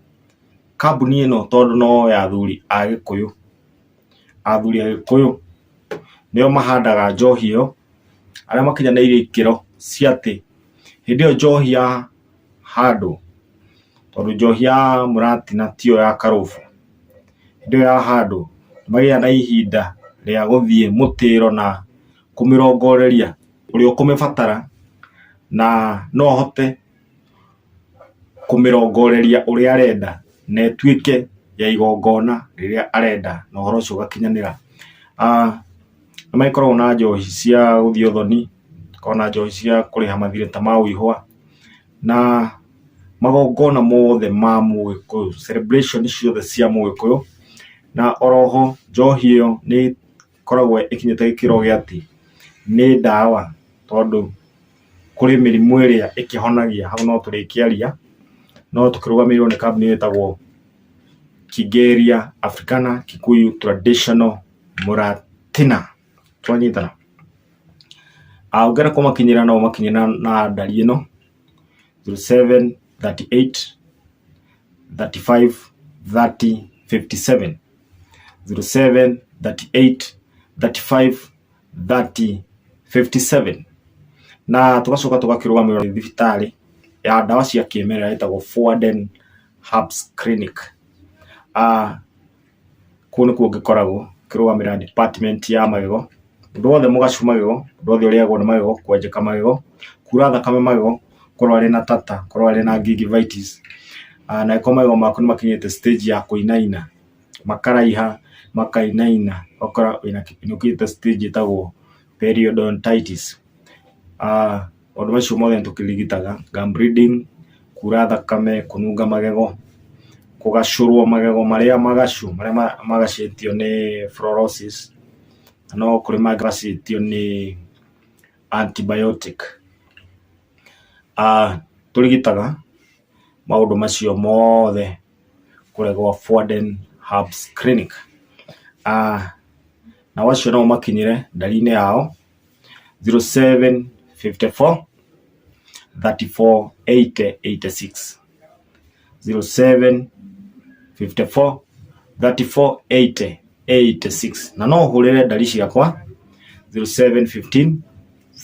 Kambuni ĩno tondũ no ya athuri a gĩkũyũ, athuri a gĩkũyũ nĩo mahandaga njohi ĩyo, arĩa makinyanĩirie ikĩro cia atĩ hĩndĩ ĩyo njohi yahandwo, tondũ njohi ya mũratina tiyo ya karũbũ, hĩndĩ ĩyo yahandwo nĩ magĩaga na ihinda rĩa gũthiĩ mũtĩro na kũmĩrongoreria ũrĩa ũkũmĩbatara na no ahote kũmĩrongoreria ũrĩa arenda na ĩtuĩke ya igongona rĩrĩa arenda na ũhoro ũcio ũgakinyanĩra. Nĩ magĩkoragwo na njohi cia gũthiĩ ũthoni, makoragwo na njohi cia kũrĩha mathirĩ ta ma ũihwa, na magongona mothe ma mũgĩkũyũ, celebration ciothe cia mũgĩkũyũ, na oroho njohi ĩyo nĩ ĩkoragwo ĩkinyĩte gĩkĩro gĩa atĩ nĩ ndawa tondũ kũrĩ mĩrimũ ĩrĩa ĩkĩhonagia, hau no tũrĩkĩaria, no tũkĩrũgamĩrĩirwo nĩ kambuni ĩtagwo Kigeria Africana Kikuyu Traditional Muratina, twanyitana? Ũngĩenda kũmakinyĩra no ũmakinyĩre na ndari ĩno, 0738 35 30 57, 0738 35 30 57. Na tũgacoka tũgakĩrũgamĩrĩrwo nĩ thibitarĩ ya ndawa cia kĩmerera ĩtagwo Forwarden Herbs Clinic. Kũu nĩkuo ngĩkoragwo ngĩrũgamĩrĩra department ya magego, mũndũ wothe mũgacu magego, mũndũ wothe ũrĩagwo nĩ magego, kwenjeka magego, kura thakame magego, korwo arĩ na tata, korwo arĩ na gingivitis, na angĩkorwo magego maku nĩ makinyĩte stage ya kũinaina, makaraiha, makainaina, ũgakora nĩ ũkinyĩte stage ĩtagwo periodontitis. Maũndũ macio mothe nĩ tũkĩrigitaga, gum bleeding, kura thakame, kũnunga magego, kũgacũrwo magego marĩa magacu, marĩa magacĩtio nĩ fluorosis, na no kũrĩ mangĩ magacĩtio nĩ antibiotic. Tũrigitaga maũndũ macio mothe kũrĩa gwa Forwarden Herbs Clinic. Nao acio no ũmakinyĩre ndari-inĩ yao 0754 34 80 86, 0754 34 80 86, na no ũhũrĩre ndari ciakwa 0715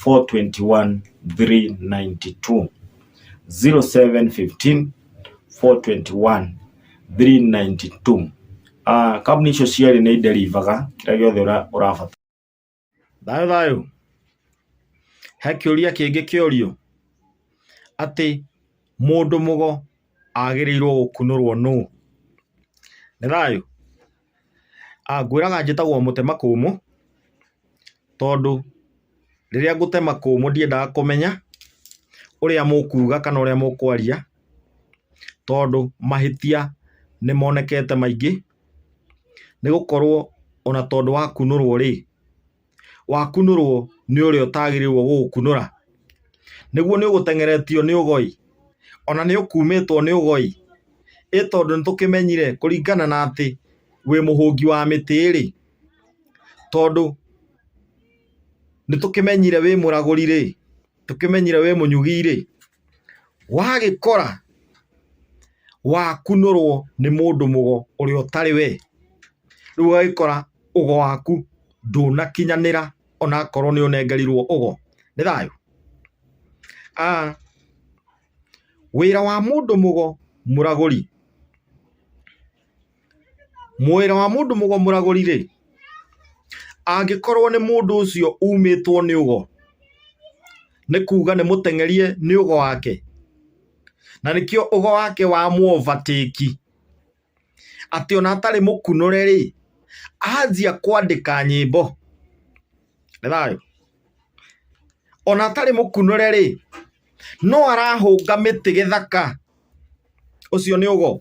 421 392, 0715 421 392. Kambuni icio cierĩ nĩ iderivaga kĩrĩa gĩothe ũrabatara. Thayũ thayũ. He kĩũria kĩngĩ kĩorio atĩ mũndũ mũgo agĩrĩirwo gũkunũrwo nũ? Nĩ thayũ? Ngwĩraga njĩtagwo mũtema kũmũ, tondũ rĩrĩa ngũtema kũmũ ndiendaga kũmenya ũrĩa mũkuga kana ũrĩa mũkwaria, tondũ mahĩtia nĩ monekete maingĩ, nĩ gũkorwo ona tondũ wa kunũrwo rĩ, wakunũrwo nĩ ũrĩa ũtagĩrĩirwo gũgũkunũra. Nĩguo nĩ ũgũteng'eretio nĩ ũgoi, ona nĩ ũkumĩtwo nĩ ũgoi, ĩ tondũ nĩ tũkĩmenyire kũringana na atĩ wĩ mũhũngi wa mĩtĩ rĩ, tondũ nĩ tũkĩmenyire wĩ mũragũri rĩ, tũkĩmenyire wĩ mũnyugi rĩ, wagĩkora wakunũrwo nĩ mũndũ mũgo ũrĩa ũtarĩ we, rĩu ũgagĩkora ũgo waku ndũnakinyanĩra onakorwo nĩ ũnengerirwo ũgo. Nĩ thayũ? Wĩra wa mũndũ mũgo mũragũri, wĩra wa mũndũ mũgo mũragũri rĩ, angĩkorwo nĩ mũndũ ũcio umĩtwo nĩ ũgo, nĩ kuga nĩ mũteng'erie nĩ ũgo wake, na nĩkĩo ũgo wake wa mũ overtake atĩ ona atarĩ mũkunũre rĩ, anjia kwandĩka nyĩmbo. Nĩ thayũ? Ona atarĩ mũkunũre rĩ, no arahũnga mĩtĩ gĩthaka. Ũcio nĩ ũgo.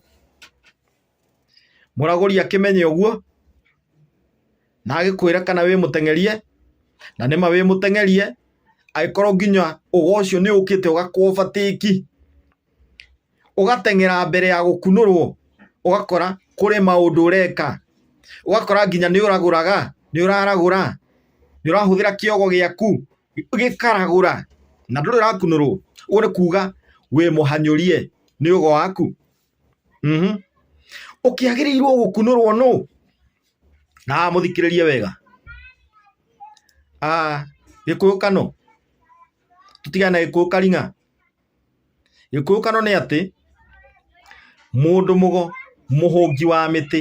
Mũragũri akĩmenye ũguo, na agĩkwĩre kana wĩ mũteng'erie, na nĩma wĩ mũteng'erie, angĩkorwo nginya ũgo ũcio nĩ ũkĩte ũgakũ overtake, ũgateng'era mbere ya gũkunũrwo, ũgakora kũrĩ maũndũ ũreka, ũgakora nginya nĩ ũragũraga, nĩ ũraragũra, nĩ ũrahũthĩra kĩogo gĩaku gĩkaragũra, na ndũrĩ ũrakunũrwo. Ũguo nĩ kuga wĩ mũhanyũrie nĩ ũgo waku. Ũkĩagĩrĩirwo gũkunũrwo nũ? Na haha mũthikĩrĩrie wega. Gĩkũyũ kano, tũtigane na Gĩkũyũ karing'a. Gĩkũyũ kano nĩ atĩ, mũndũ mũgo mũhũngi wa mĩtĩ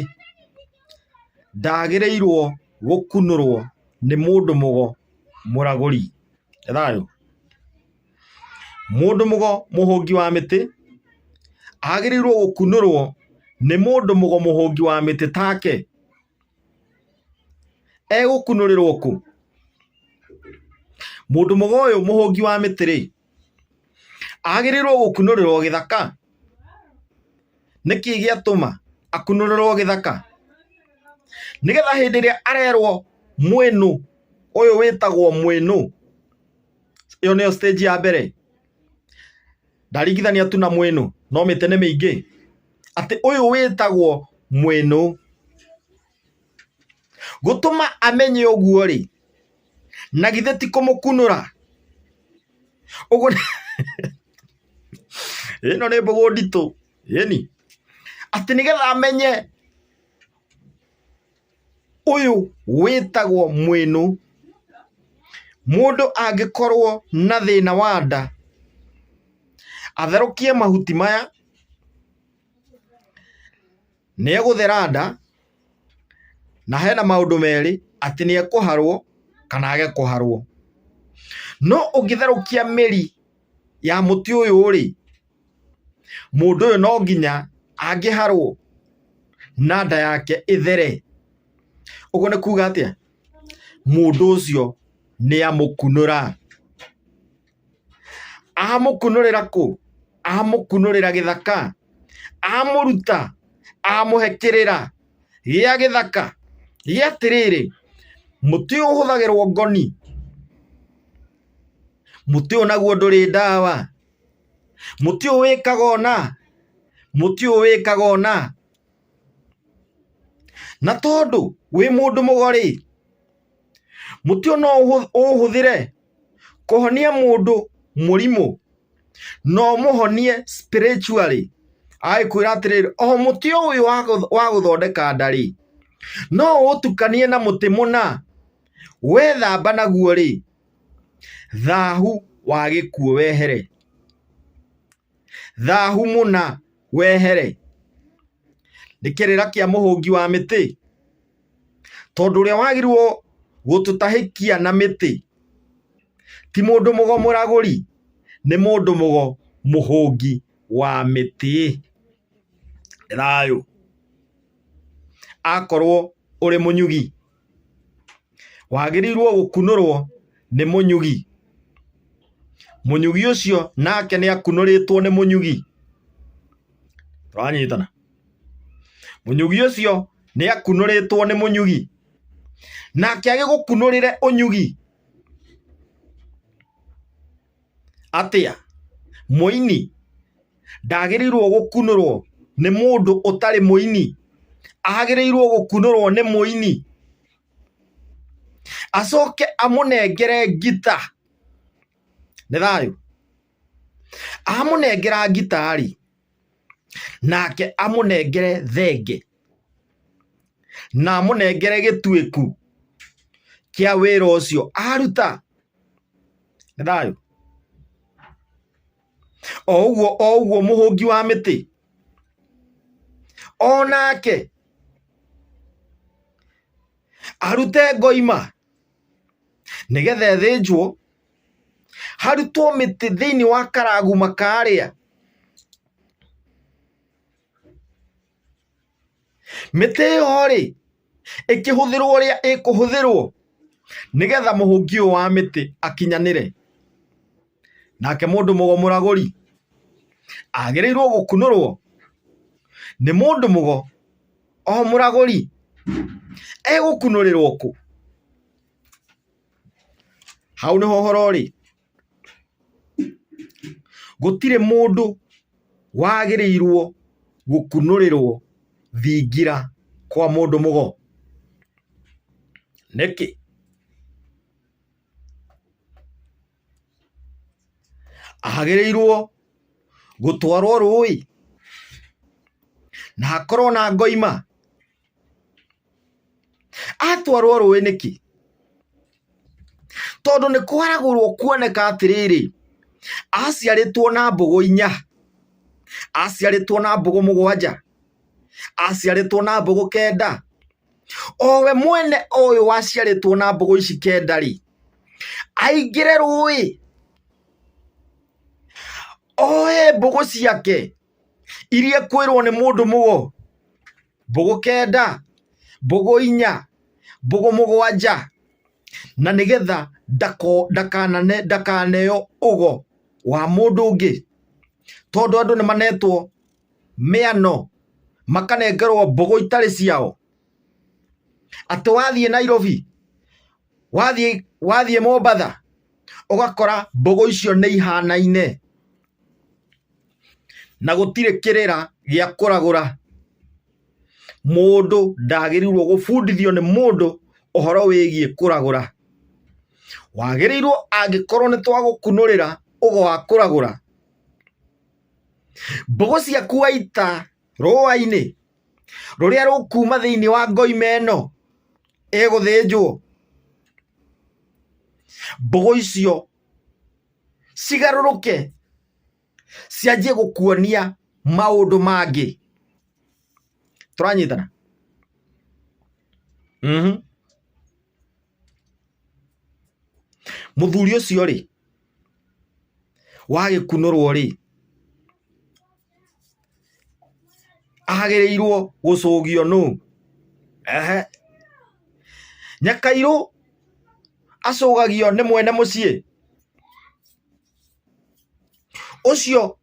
ndagĩrĩirwo gũkunũrwo nĩ mũndũ mũgo mũragũri. Thayũ. Mũndũ mũgo mũhũngi wa mĩtĩ agĩrĩirwo gũkunũrwo nĩ mũndũ mũgo mũhũngi wa mĩtĩ take. Egũkunũrĩrwo kũ? Mũndũ mũgo ũyũ mũhũngi wa mĩtĩ rĩ, agĩrĩirwo gũkunũrĩrwo gĩthaka. Nĩkĩ gĩatũma akunũrĩrwo gĩthaka? Nĩgetha hĩndĩ ĩrĩa arerwo mwĩnũ, ũyũ wĩtagwo mwĩnũ, ĩyo nĩyo stage ya mbere. Ndaringithania tu na mwĩnũ, no mĩtĩ nĩ mĩingĩ. Atĩ ũyũ wĩtagwo mwĩnũ. Gũtũma amenye ũguo rĩ, na githĩ ti kũmũkunũra? Ũguo ĩno nĩ mbũgũ nditũ, ĩni. Atĩ nĩgetha amenye ũyũ wĩtagwo mwĩnũ. Mũndũ angĩkorwo na thĩna wa nda, atherũkie mahuti maya, nĩ egũthera nda, na hena maũndũ merĩ, atĩ nĩ ekũharwo kana age kũharwo. No ũngĩtherũkia mĩri ya mũtĩ ũyũ rĩ, mũndũ ũyũ no nginya angĩharwo na nda yake ĩthere. Ũguo nĩ kuga atĩa? Mũndũ ũcio nĩ amũkunũra. Amũkunũrĩra kũ? Amũkunũrĩra gĩthaka, amũruta, amũhe kĩrĩra gĩa gĩthaka gĩa atĩrĩrĩ, mũtĩ ũyũ ũhũthagĩrwo ngoni, mũtĩ ũyũ naguo ndũrĩ ndawa, mũtĩ ũyũ wĩkaga ũna, mũtĩ ũyũ wĩkaga ũna. Na tondũ wĩ mũndũ mũgo rĩ, mũtĩ ũyũ no ũũhũthĩre kũhonia mũndũ mũrimũ, na ũmũhonie spiritually. Agagĩkwĩra atĩrĩrĩ, o mũtĩ ũyũ wa gũthondeka nda rĩ, no ũũtukanie na mũtĩ mũna, wethamba naguo rĩ, thahu wa gĩkuũ wehere. Thahu mũna wehere. Nĩ kĩrĩra kĩa mũhũngi wa mĩtĩ. Tondũ ũrĩa wagĩrĩirwo gũtũtahĩkia na mĩtĩ ti mũndũ mũgo mũragũri, nĩ mũndũ mũgo mũhũngi wa mĩtĩ. Thayũ. Akorwo ũrĩ mũnyugi, wagĩrĩirwo gũkunũrwo nĩ mũnyugi. Mũnyugi ũcio nake nĩ akunũrĩtwo nĩ mũnyugi. Tũranyitana? Mũnyugi ũcio nĩ akunũrĩtwo nĩ mũnyugi. Nake agĩgũkunũrĩre ũnyugi atĩa? Mũini ndagĩrĩirwo gũkunũrwo nĩ mũndũ ũtarĩ mũini, agĩrĩirwo gũkunũrwo nĩ mũini acoke amũnengere ngita. Nĩ thayũ? Amũnengera ngita rĩ, nake amũnengere thenge na amũnengere gĩtuĩku kĩa wĩra ũcio aruta. Nĩ thayũ? O ũguo o ũguo mũhũngi wa mĩtĩ o nake arute ngoima nĩgetha ĩthĩnjwo, harutwo mĩtĩ thĩinĩ wa karaguma karĩa. Mĩtĩ ĩyo rĩ, ĩkĩhũthĩrwo ũrĩa ĩkũhũthĩrwo nĩgetha mũhũngi ũyũ wa mĩtĩ akinyanĩre. Nake mũndũ mũgo mũragũri agĩrĩirwo gũkunũrwo nĩ mũndũ mũgo o mũragũri. Egũkunũrĩrwo kũ? Hau nĩho ũhoro ũrĩ. Gũtirĩ mũndũ wagĩrĩirwo gũkunũrĩrwo thingira kwa mũndũ mũgo. Nĩkĩ? Agĩrĩirwo gũtwarwo rũĩ na hakorwo na ngoima. Atwarwo rũĩ nĩkĩ? Tondũ nĩ kwaragũrwo kuoneka atĩrĩrĩ, aciarĩtwo na mbũgũ inya, aciarĩtwo na mbũgũ mũgwanja, aciarĩtwo na mbũgũ kenda. O we mwene ũyũ waciarĩtwo na mbũgũ ici kenda rĩ, aingĩre rũĩ, oe mbũgũ ciake iria ekwĩrwo nĩ mũndũ mũgo, mbũgũ kenda, mbũgũ inya, mbũgũ mũgwanja, na nĩgetha ndakaneo ũgo wa mũndũ ũngĩ. Tondũ andũ nĩ manetwo mĩano, makanengerwo mbũgũ itarĩ ciao. Atĩ wathiĩ Nairobi, wathiĩ Mombatha, ũgakora mbũgũ icio nĩ ihanaine na gũtirĩ kĩrĩra gĩa kũragũra. Mũndũ ndagĩrĩirwo gũbundithio nĩ mũndũ ũhoro wĩgiĩ kũragũra. Wagĩrĩirwo angĩkorwo nĩ twagũkunũrĩra ũgo wa kũragũra, mbũgũ ciaku waita rũa-inĩ rũrĩa rũkuma thĩinĩ wa ngoima ĩno ĩgũthĩnjwo, mbũgũ icio cigarũrũke cianjie gũkuonia maũndũ mangĩ. Tũranyitana? Mũthuri ũcio rĩ, wagĩkunũrwo rĩ, agĩrĩirwo gũcũgio nũ? Ehe. Nyakairũ acũgagio nĩ mwene mũciĩ ũcio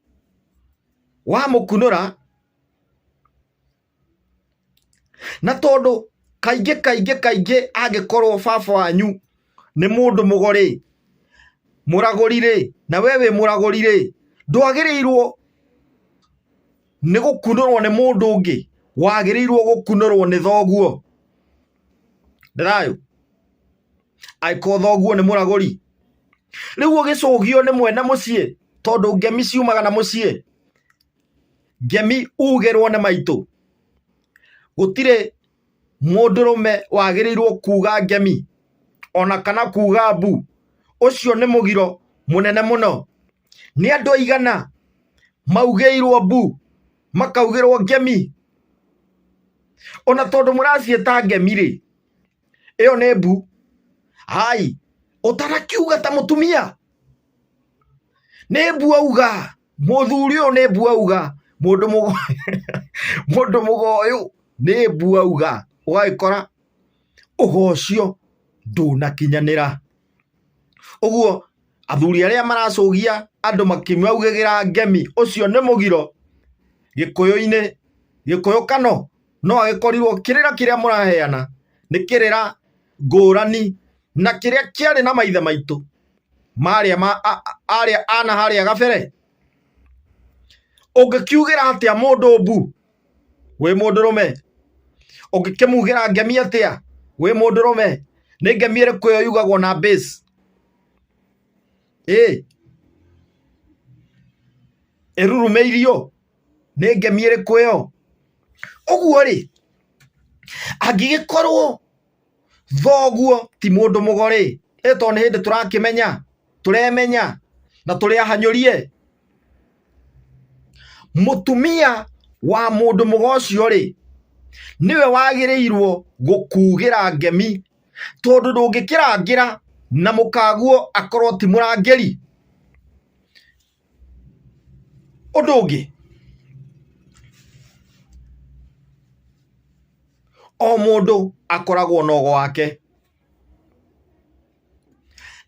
wamũkunũra. Na tondũ kaingĩ kaingĩ kaingĩ angĩkorwo baba wanyu nĩ mũndũ mũgo rĩ, mũragũri rĩ, na we wĩ mũragũri rĩ, ndwagĩrĩirwo nĩ gũkunũrwo nĩ mũndũ ũngĩ, wagĩrĩirwo gũkunũrwo nĩ thoguo. Nĩ thayũ? Angĩkorwo thoguo nĩ mũragũri. Rĩu ũgĩcũgio nĩ mwene mũciĩ tondũ ngemi ciumaga na mũciĩ. Ngemi ugĩrwo nĩ maitũ. Gũtirĩ mũndũrũme wagĩrĩirwo kuga ngemi ona kana kuga mbu. Ũcio nĩ mũgiro mũnene mũno. Nĩ andũ aigana maugĩirwo mbu makaugĩrwo ngemi? Ona tondũ mũraciĩta ngemi rĩ, ĩyo nĩ mbu. Hai, ũtanakiuga ta mũtumia? Nĩ mbu auga. Mũthuri ũyũ nĩ mbu auga. Mũndũ mũgo mũndũ mũgo ũyũ nĩ mbu auga. Ũgagĩkora ũgo ũcio ndũnakinyanĩra. Ũguo athuri arĩa maracũgia andũ makĩmaugagĩra ngemi, ũcio nĩ mũgiro gĩkũyũ-inĩ. Gĩkũyũ kano no agĩkorirwo kĩrĩra kĩrĩa mũraheana nĩ kĩrĩra ngũrani na kĩrĩa kĩarĩ na maithe maitũ marĩa ma, arĩa ana harĩa gabere. Ũngĩkiugĩra atĩa mũndũ mbu wĩ mũndũrũme? Ũngĩkĩmugĩra ngemi atĩa wĩ mũndũrũme? Nĩ ngemi ĩrĩkũ ĩyo yugagwo na bass? Ĩ ĩrurumĩirio nĩ ngemi ĩrĩkũ ĩyo? Ũguo rĩ, angĩgĩkorwo thoguo ti mũndũ mũgo rĩ, ĩ tondũ nĩ hĩndĩ tũrakĩmenya, tũremenya na tũrĩ ahanyũrie. Mũtumia wa mũndũ mũgo ũcio rĩ, nĩwe wagĩrĩirwo gũkugĩra ngemi tondũ ndũngĩkĩrangĩra na mũkaguo akorwo ti mũrangĩri. Ũndũ ũngĩ, o mũndũ akoragwo na ũgo wake.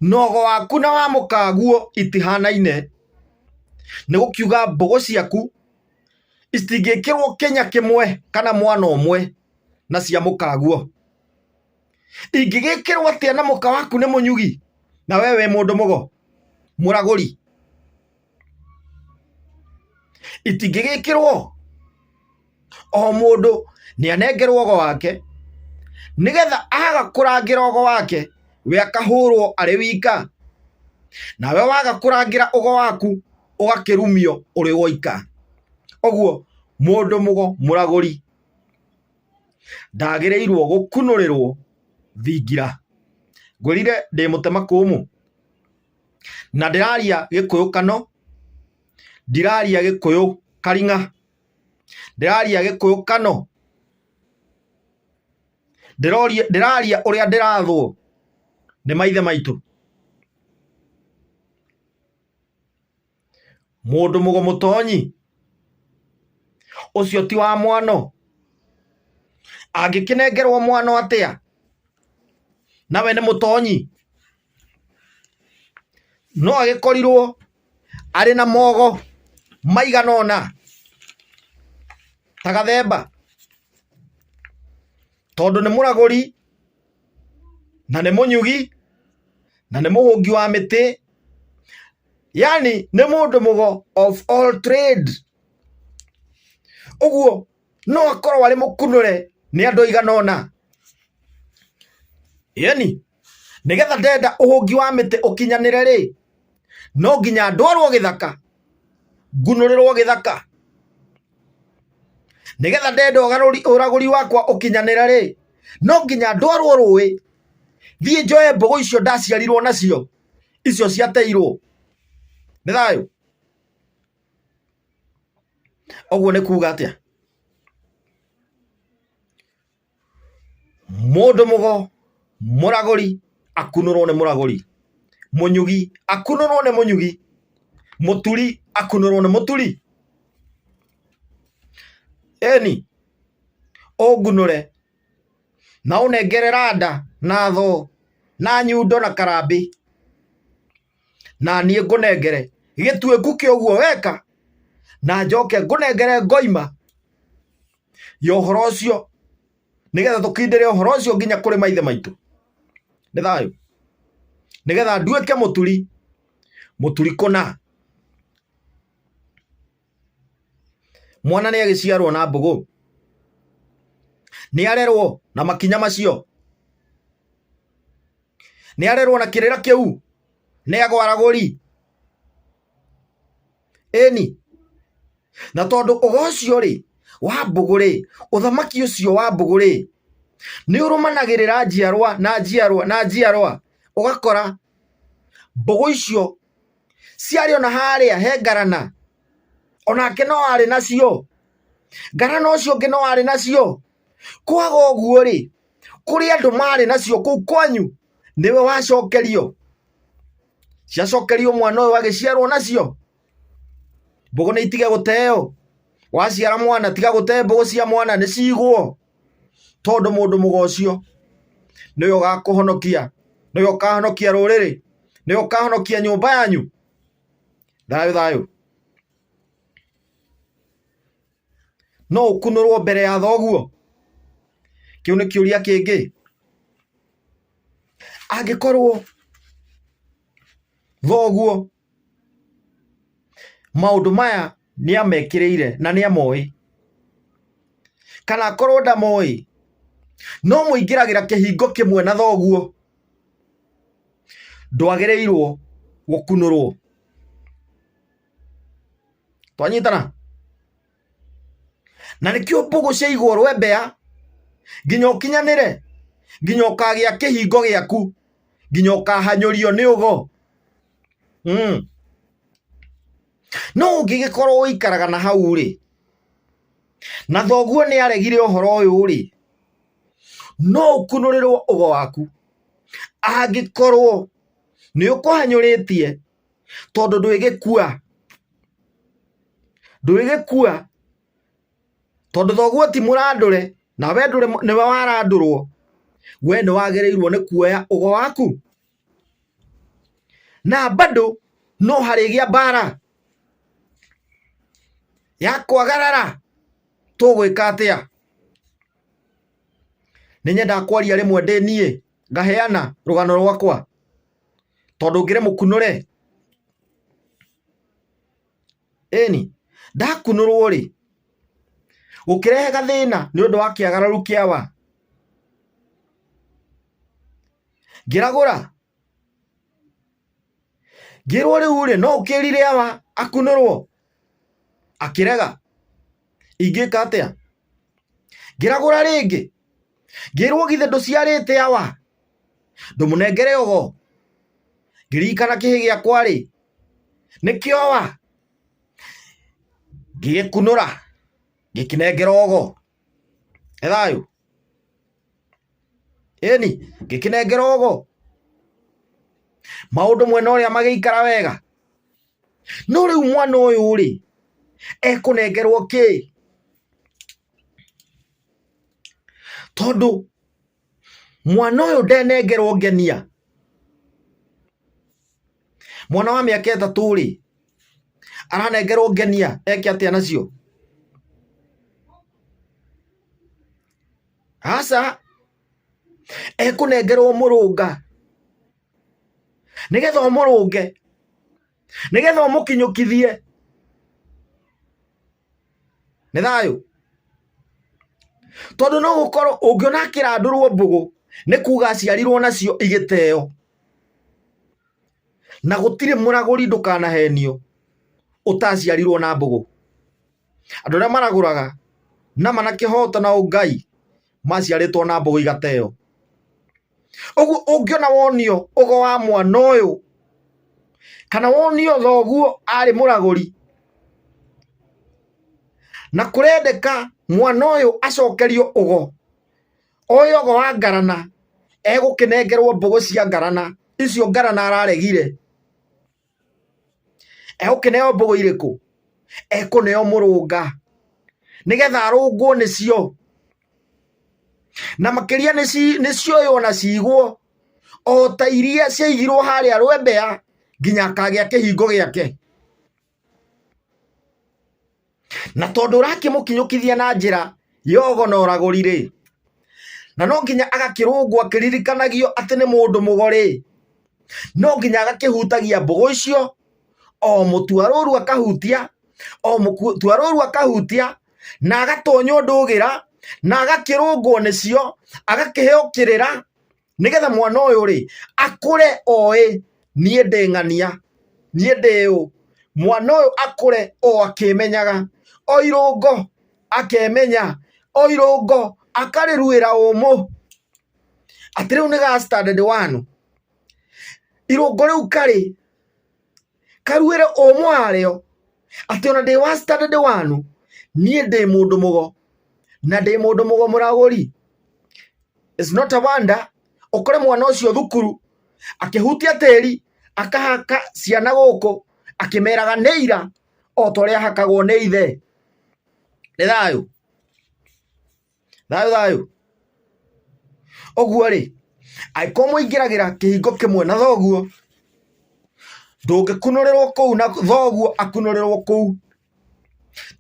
Na ũgo waku na wa mũkaguo itihanaine. Nĩ gũkiuga mbũgũ ciaku itingĩkĩrwo kĩnya kĩmwe kana mwana ũmwe na cia mũkaguo. Ingĩgĩkĩrwo atĩa na mũka waku nĩ mũnyugi na we wĩ mũndũ mũgo mũragũri? Itingĩgĩkĩrwo. O mũndũ nĩ anengerwo ũgo wake nĩgetha aga kũrangĩra ũgo wake we akahũrwo arĩ wika, nawe waga kũrangĩra ũgo waku ũgakĩrumio ũrĩ woika. Ũguo mũndũ mũgo mũragũri ndagĩrĩirwo gũkunũrĩrwo thingira. Ngwĩrire ndĩ mũtemakũmũ na ndĩraria gĩkũyũ kano, ndiraria gĩkũyũ karing'a, ndĩraria gĩkũyũ kano, ndĩraria ũrĩa ndĩrathwo nĩ maithe maitũ. Mũndũ mũgo mũtonyi ũcio ti wa mwano, angĩkĩnengerwo mwano atĩa nawe nĩ mũtonyi? No agĩkorirwo arĩ na mogo maigana ũna ta gathemba, tondũ nĩ mũragũri na nĩ mũnyugi na nĩ mũhũngi wa mĩtĩ, yani nĩ mũndũ mũgo of all trade. Ũguo no akorwo arĩ mũkunũre nĩ andũ aigana ũna. Ĩni, nĩgetha ndenda ũhũngi wa mĩtĩ ũkinyanĩre rĩ, no nginya ndwarwo gĩthaka, ngunũrĩrwo gĩthaka. Nĩgetha ndenda ũragũri wakwa ũkinyanĩre rĩ, no nginya ndwarwo rũĩ, thiĩ njoe mbũgũ icio ndaciarirwo nacio, icio ciateirwo. Nĩ thayũ? Ũguo nĩ kuga atĩa? Mũndũ mũgo mũragũri akunũrwo nĩ mũragũri, mũnyugi akunũrwo nĩ mũnyugi, mũturi akunũrwo nĩ mũturi. Ĩni, ũngunũre na ũnengere randa na thoo na nyundo na karambĩ, na niĩ ngũnengere gĩtuĩku kĩa ũguo weka, na njoke ngũnengere ngoima ya ũhoro ũcio, nĩgetha tũkindĩre ũhoro ũcio nginya kũrĩ maithe maitũ. Nĩ thayũ? Nĩgetha nduĩke mũturi, mũturi kũna. Mwana nĩ agĩciarwo na mbũgũ, nĩ arerwo na makinya macio, nĩ arerwo na kĩrĩra kĩu, nĩ agwo aragũri. Ĩni, na tondũ ũgo ũcio rĩ wa mbũgũ rĩ, ũthamaki ũcio wa mbũgũ rĩ, nĩ ũrũmanagĩrĩra njiarwa na njiarwa na njiarwa, ũgakora mbũgũ icio ciarĩ ona harĩa he ngarana, onake no arĩ nacio, ngarana ũcio ũngĩ no arĩ nacio. Kwaga ũguo rĩ, kũrĩ andũ marĩ nacio kũu kwanyu, nĩwe wacokerio, ciacokerio mwana ũyũ agĩciarwo nacio. Mbũgũ nĩ itige gũteo, waciara mwana tiga gũte mbũgũ cia mwana nĩ cigwo. Tondũ mũndũ mũgo ũcio nĩwe ũgakũhonokia, nĩwe ũkahonokia rũrĩrĩ, nĩwe ũkahonokia nyũmba yanyu. Thayũ thayũ. No ũkunũrwo mbere ya thoguo? Kĩu nĩ kĩũria kĩngĩ. Angĩkorwo thoguo maũndũ maya nĩ amekĩrĩire na nĩ amoĩ, kana akorwo ndamoĩ, no mũingĩragĩra kĩhingo kĩmwe na thoguo, ndwagĩrĩirwo gũkunũrwo. Twanyitana? Na nĩkĩo mbũgũ ciaigwo rwembea nginya ũkinyanĩre, nginya ũkagĩa kĩhingo gĩaku, nginya ũkahanyũrio nĩ ũgo. No ũngĩgĩkorwo ũikaraga na hau rĩ, na thoguo nĩ aregire ũhoro ũyũ rĩ, no ũkunũrĩrwo ũgo waku angĩkorwo nĩ ũkũhanyũrĩtie, tondũ ndwĩgĩkua, ndwĩgĩkua tondũ thoguo ti mũrandũre na we ndũrĩ nĩwe warandũrwo, we nĩ wagĩrĩirwo nĩ kuoya ũgo waku. Na bado no harĩgĩa mbara ya kwagarara, tũgwĩka atĩa? Nĩ nyendaga kwaria rĩmwe ndĩ niĩ ngaheana rũgano rwakwa tondũ ngĩrĩ mũkunũre. Ĩni, ndakunũrwo rĩ, gũkĩrehe gathĩna nĩ ũndũ wa kĩagararu kĩa wa. Ngĩragũra, ngĩrwo rĩu rĩ, no ũkĩrire awa akunũrwo, akĩrega. Ingĩka atĩa? Ngĩragũra rĩngĩ, ngĩrwo githĩ ndũciarĩte awa, ndũmũnengere ũgo. Ngĩririkana kĩhĩ gĩakwa rĩ, nĩkĩo awa. Ngĩgĩkunũra, ngĩkĩnengera ũgo. Nĩ thayũ? Ĩni, ngĩkĩnengera ũgo. Maũndũ mwena ũrĩa magĩikara wega. No rĩu mwana ũyũ rĩ, ekũnengerwo kĩ? Tondũ mwana ũyũ ndenengerwo ngenia. Mwana wa mĩaka 3 rĩ, aranengerwo ngenia eke atĩa nacio? Aca, ekũnengerwo mũrũnga nĩgetha ũmũrũnge, nĩgetha ũmũkinyũkithie. Nĩ thayũ? Tondũ no gũkorwo ũngĩona akĩrandũrwo mbũgũ nĩ kuga aciarirwo nacio igĩteo. Na gũtirĩ mũragũri ndũkanahenio ũtaciarirwo na mbũgũ. Andũ arĩa maragũraga na mana kĩhoto na ũngai maciarĩtwo na mbũgũ igateo. Ũguo ũngĩona wonio ũgo wa mwana ũyũ kana wonio thoguo arĩ mũragũri na kũrendeka mwana ũyũ acokerio ũgo, oe ũgo wa ngarana, egũkĩnengerwo mbũgũ cia ngarana, icio ngarana araregire. Egũkĩneo mbũgũ irĩkũ? Ekũneo mũrũnga nĩgetha arũngwo nĩcio. Na makĩria nĩcioywo na cigwo o ta iria ciaigirwo harĩa rwembea nginya akagĩa kĩhingo gĩake. Na tondũ ũrakĩmũkinyũkithia na njĩra ya ũgo na ũragũri rĩ, na no nginya agakĩrũngwo akĩririkanagio atĩ nĩ mũndũ mũgo rĩ, no nginya agakĩhutagia mbũgũ icio, o mũtua rũru akahutia, o mũtua rũru akahutia, na agatonywo ndũgĩra, na agakĩrũngwo nĩcio, agakĩheo kĩrĩra, nĩgetha mwana ũyũ rĩ, akũre oĩ niĩ ndĩ ng'ania, niĩ ndĩ ũ. Mwana ũyũ akũre o akĩmenyaga, o irũngo akemenya, o irũngo akarĩruĩra ũmũ, atĩ rĩu nĩ ga standard one. Irũngo rĩu karĩ, karuĩre ũmũ warĩo, atĩ ona ndĩ wa standard one, niĩ ndĩ mũndũ mũgo, na ndĩ mũndũ mũgo mũragũri. It's not a wonder ũkore mwana ũcio thukuru akĩhutia tĩri akahaka ciana gũkũ akĩmeraga nĩ ira o ta ũrĩa ahakagwo nĩ ithe. Nĩ thayũ? Thayũ thayũ. Ũguo rĩ, angĩkorwo mũingĩragĩra kĩhingo kĩmwe na thoguo, ndũngĩkunũrĩrwo kũu na thoguo akunũrĩrwo kũu.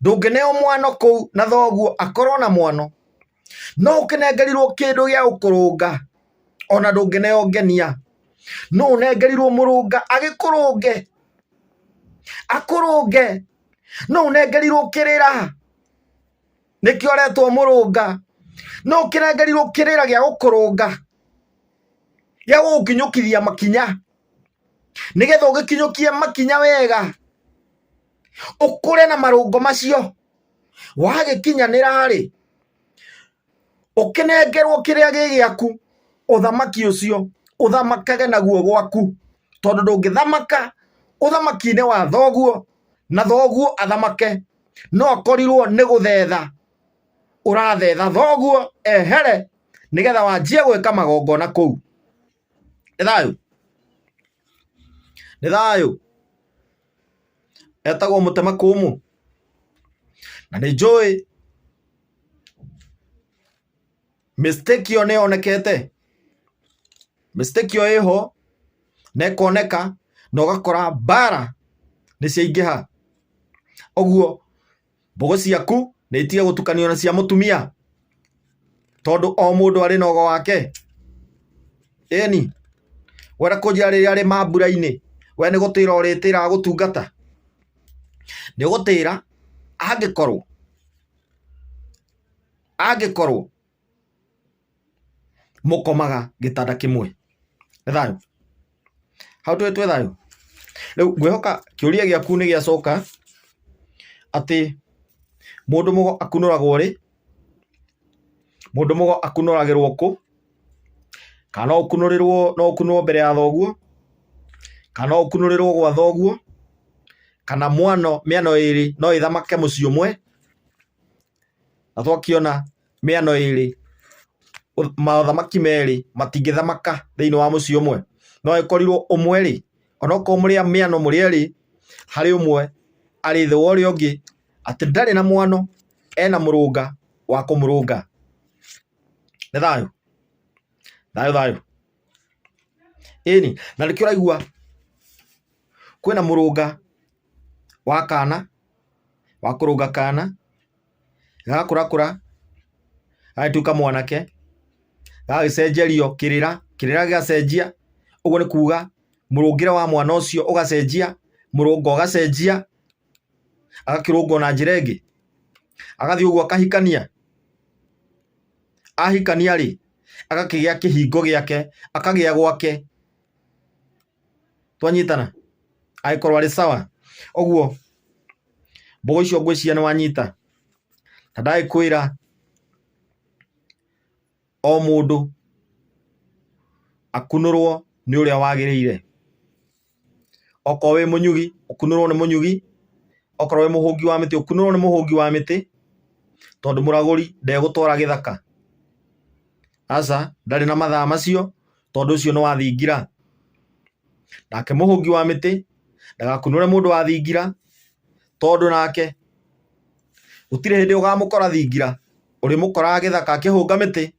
Ndũngĩneo mwano kũu na thoguo akorwo na mwano. No ũkĩnengerirwo kĩndũ gĩa gũkũrũnga, ona ndũngĩneo ngenia. No ũnengerirwo mũrũnga agĩkũrũnge, akũrũnge. No ũnengerirwo kĩrĩra, nĩkĩo aretwo mũrũnga. No ũkĩnengerirwo kĩrĩra gĩa gũkũrũnga, gĩa gũgũkinyũkithia makinya, nĩgetha ũgĩkinyũkie makinya wega, ũkũre na marũngo macio. Wagĩkinyanĩra-rĩ, ũkĩnengerwo kĩrĩa gĩ gĩaku, ũthamaki ũcio ũthamakage naguo gwaku, tondũ ndũngĩthamaka ũthamaki-inĩ wa thoguo na thoguo athamake, no akorirwo nĩ gũthetha ũrathetha thoguo ehere nĩgetha wanjie gwĩka magongona kũu. Nĩ thayũ? Nĩ thayũ? Etagwo mũtemakũmũ na nĩ njũĩ mistake ĩyo nĩ yonekete, mistake ĩyo ĩho na ĩkoneka na ũgakora mbara nĩ ciaingĩha. Ũguo mbũgũ ciaku nĩ itige gũtukanio na cia mũtumia tondũ o mũndũ arĩ na ũgo wake. Ĩni, wenda kũnjĩra rĩrĩa arĩ mambura-inĩ we nĩ gũtĩra ũrĩtĩraga gũtungata? Nĩ ũgũtĩra angĩkorwo angĩkorwo mũkomaga gĩtanda kĩmwe. Nĩ thayũ? Hau tũrĩ twĩ thayũ? Rĩu ngwĩhoka kĩũria gĩaku nĩ gĩacoka atĩ mũndũ mũgo akunũragwo rĩ, mũndũ mũgo akunũragĩrwo kũ, kana no ũkunũrĩrwo no ũkunũrwo mbere ya thoguo, kana no ũkunũrĩrwo gwa thoguo, kana mwano mĩano ĩrĩ no ĩthamake mũciĩ ũmwe, na twakĩona mĩano ĩrĩ, mothamaki merĩ matingĩthamaka thĩinĩ wa mũciĩ ũmwe. No ĩkorirwo ũmwe rĩ, onokorwo mũrĩ a mĩano mũrĩ erĩ, harĩ ũmwe arĩ thĩ wa ũrĩa ũngĩ, atĩ ndarĩ na mwano, ena mũrũnga wa kũmũrũnga. Nĩ thayũ? Thayũ thayũ. Ĩni, na nĩkĩo ũraigua kwĩna mũrũnga wa kana, wa kũrũnga kana, gagakũrakũra, gagatuĩka mwanake, gagagĩcenjerio kĩrĩra, kĩrĩra gĩgacenjia, ũguo nĩ kuga mũrũngĩre wa mwana ũcio ũgacenjia, mũrũngo ũgacenjia, agakĩrũngwo na njĩra ĩngĩ, agathiĩ ũguo akahikania, ahikania rĩ, agakĩgĩa kĩhingo gĩake, akagĩa gwake, twanyitana? Agĩkorwo arĩ sawa. Ũguo mbũgũ icio ngwĩciria nĩ wanyita, na ndagĩkwĩra o mũndũ akunũrwo nĩ ũrĩa wagĩrĩire. Okorwo wĩ mũnyugi, ũkunũrwo nĩ mũnyugi, okorwo wĩ mũhũngi wa mĩtĩ, ũkunũrwo nĩ mũhũngi wa mĩtĩ, tondũ mũragũri ndegũtwara gĩthaka. Aca, ndarĩ na mathaa macio, tondũ ũcio nĩ wa thingira. Nake mũhũngi wa mĩtĩ ndagakunũre mũndũ wa thingira, tondũ nake gũtirĩ hĩndĩ ũgamũkora thingira, ũrĩmũkoraga gĩthaka akĩhũnga mĩtĩ.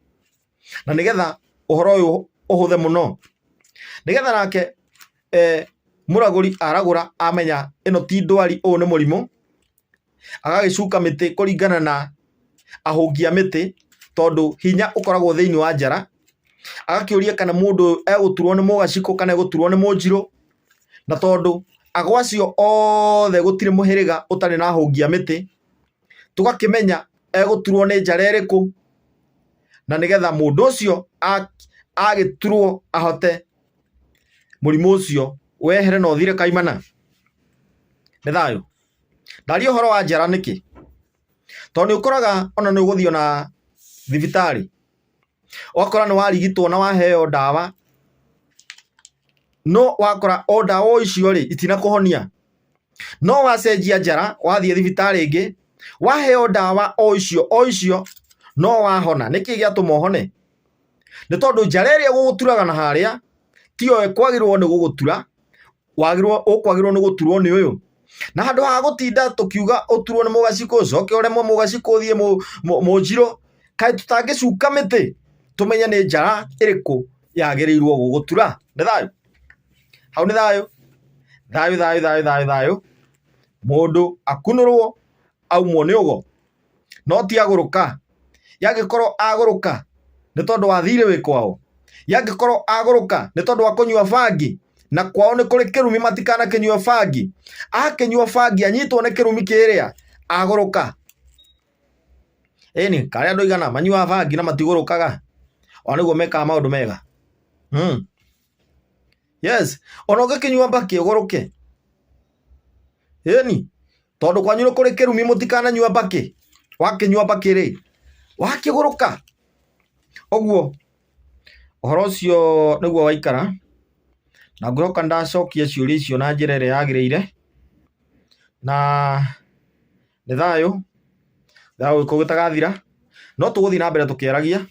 Na nĩgetha ũhoro ũyũ ũhũthe mũno, nĩgetha nake mũragũri aragũra amenya ĩno ti ndwari ũyũ nĩ mũrimũ, agagĩcuka mĩtĩ kũringana na ahũngi a mĩtĩ, tondũ hinya ũkoragwo thĩinĩ wa njara, agakĩũria kana mũndũ ũyũ egũturwo nĩ mũgacikũ kana egũturwo nĩ mũnjirũ, na tondũ ago acio othe gũtirĩ mũhĩrĩga ũtarĩ na ahũngi a mĩtĩ, tũgakĩmenya egũturwo nĩ njara ĩrĩkũ, na nĩgetha mũndũ ũcio agĩturwo ahote mũrimũ ũcio wehere na ũthire kaimana. Nĩ thayũ? Ndaria ũhoro wa njara nĩkĩ? Tondũ nĩ ũkoraga ona nĩ ũgũthiĩ ona thibitarĩ, ũgakora nĩ warigitwo na waheo ndawa, no wakora o ndawa o icio rĩ, itinakũhonia. No wacenjia njara wathiĩ thibitarĩ ĩngĩ, waheo ndawa o icio o icio, no wahona. Nĩkĩ gĩatũma ũhone? Nĩ tondũ njara ĩrĩa ĩgũgũturaga na harĩa, tiyo ĩkwagĩrĩirwo nĩ gũgũtura, wagĩrĩirwo ũkwagĩrĩirwo nĩ gũturwo nĩ ũyũ. Na handũ ha gũtinda tũkiuga ũturwo nĩ mũgacikũ, ũcoke ũremwo mũgacikũ ũthiĩ mũnjirũ, kaĩ tũtangĩcuka mĩtĩ? Tũmenye nĩ njara ĩrĩkũ yagĩrĩirwo gũgũtura. Nĩ thayũ? Hau nĩ thayũ? Thayũ thayũ thayũ thayũ thayũ. Mũndũ akunũrwo aumwo nĩ ũgo no ti agũrũka. Yangĩkorwo agũrũka nĩ tondũ wa thirĩ wĩ kwao. Yangĩkorwo agũrũka nĩ tondũ wa kũnyua bangi na kwao nĩ kũrĩ kĩrumi matikanakĩnyue bangi. Akĩnyua bangi anyitwo nĩ kĩrumi kĩrĩa agũrũka. Ĩni, karĩ andũ aigana manyuaga bangi na matigũrũkaga? Ona nĩguo mekaga maũndũ mega. Yes, ona ũngĩkĩnyua mbakĩ ũgũrũke. Ĩni, tondũ kwanyu nĩ kũrĩ kĩrumi mũtikananyue mbakĩ. Wakĩnyua mbakĩ rĩ, wakĩgũrũka. Ũguo, ũhoro ũcio nĩguo waikara, na ngwĩhoka nĩndacokia ciũria icio na njĩra ĩrĩa yagĩrĩire, na nĩ thayũ, thayũ gĩkũyũ gĩtagathira, no tũgũthiĩ na mbere tũkĩaragia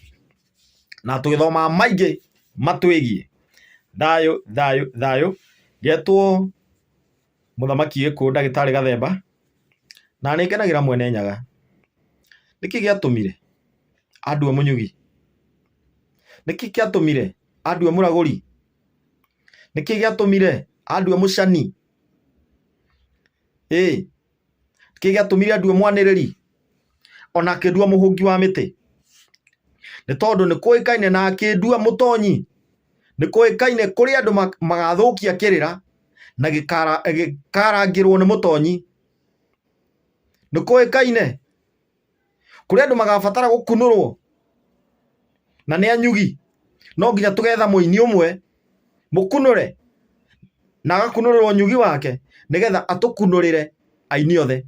na tũgĩthomaga maingĩ matwĩgiĩ. Thayũ thayũ thayũ, ngetwo mũthamaki Gĩkũyũ ndagĩtarĩ Gathemba, na nĩ ngenagĩra mwene Nyaga. Nĩkĩ gĩatũmire andue mũnyugi? Nĩkĩ gĩatũmire andue mũragũri? Nĩkĩ gĩatũmire andue mũcani? Ĩĩ. Nĩkĩ gĩatũmire andue mwanĩrĩri? Ona akĩndua mũhũngi wa mĩtĩ? Nĩ tondũ nĩ kũĩkaine na akĩndua mũtonyi. Nĩ kũĩkaine kũrĩ andũ magathũkia kĩrĩra na gĩkarangĩrwo nĩ mũtonyi. Nĩ kũĩkaine kũrĩ andũ magabatara gũkunũrwo na nĩ anyugi. No nginya tũgetha mũini ũmwe mũkunũre na agakunũrĩrwo nyugi wake nĩgetha atũkunũrĩre aini othe.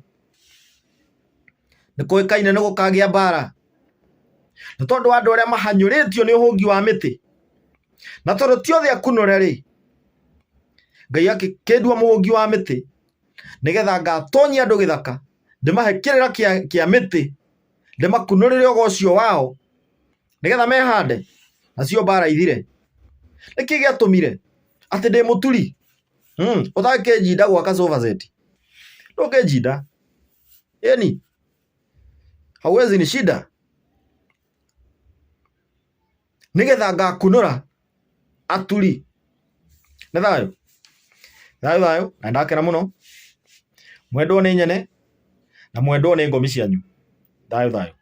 Nĩ kũĩkaine nĩ gũkagĩa mbara nĩ tondũ wa andũ arĩa mahanyũrĩtio nĩ ũhũngi wa mĩtĩ. Na tondũ ti othe akunũre rĩ, Ngai akĩndua mũhũngi wa mĩtĩ nĩgetha ngatonyia andũ gĩthaka ndĩmahe kĩrĩra kĩa mĩtĩ ndĩmakunũrĩre ũgo ũcio wao nĩgetha mehande nacio mbara ithire. Nĩkĩ gĩatũmire atĩ ndĩ mũturi ũtangĩnjinda gwaka sofa set? Ndũngĩnjinda. Ĩni, hauwezi ni shida. Nĩgetha ngakunũra aturi. Nĩ thayũ? Thayũ thayũ, na nĩndakena mũno. Mwendwo nĩ nyene na mwendwo nĩ ngomi cianyu. Thayũ thayũ.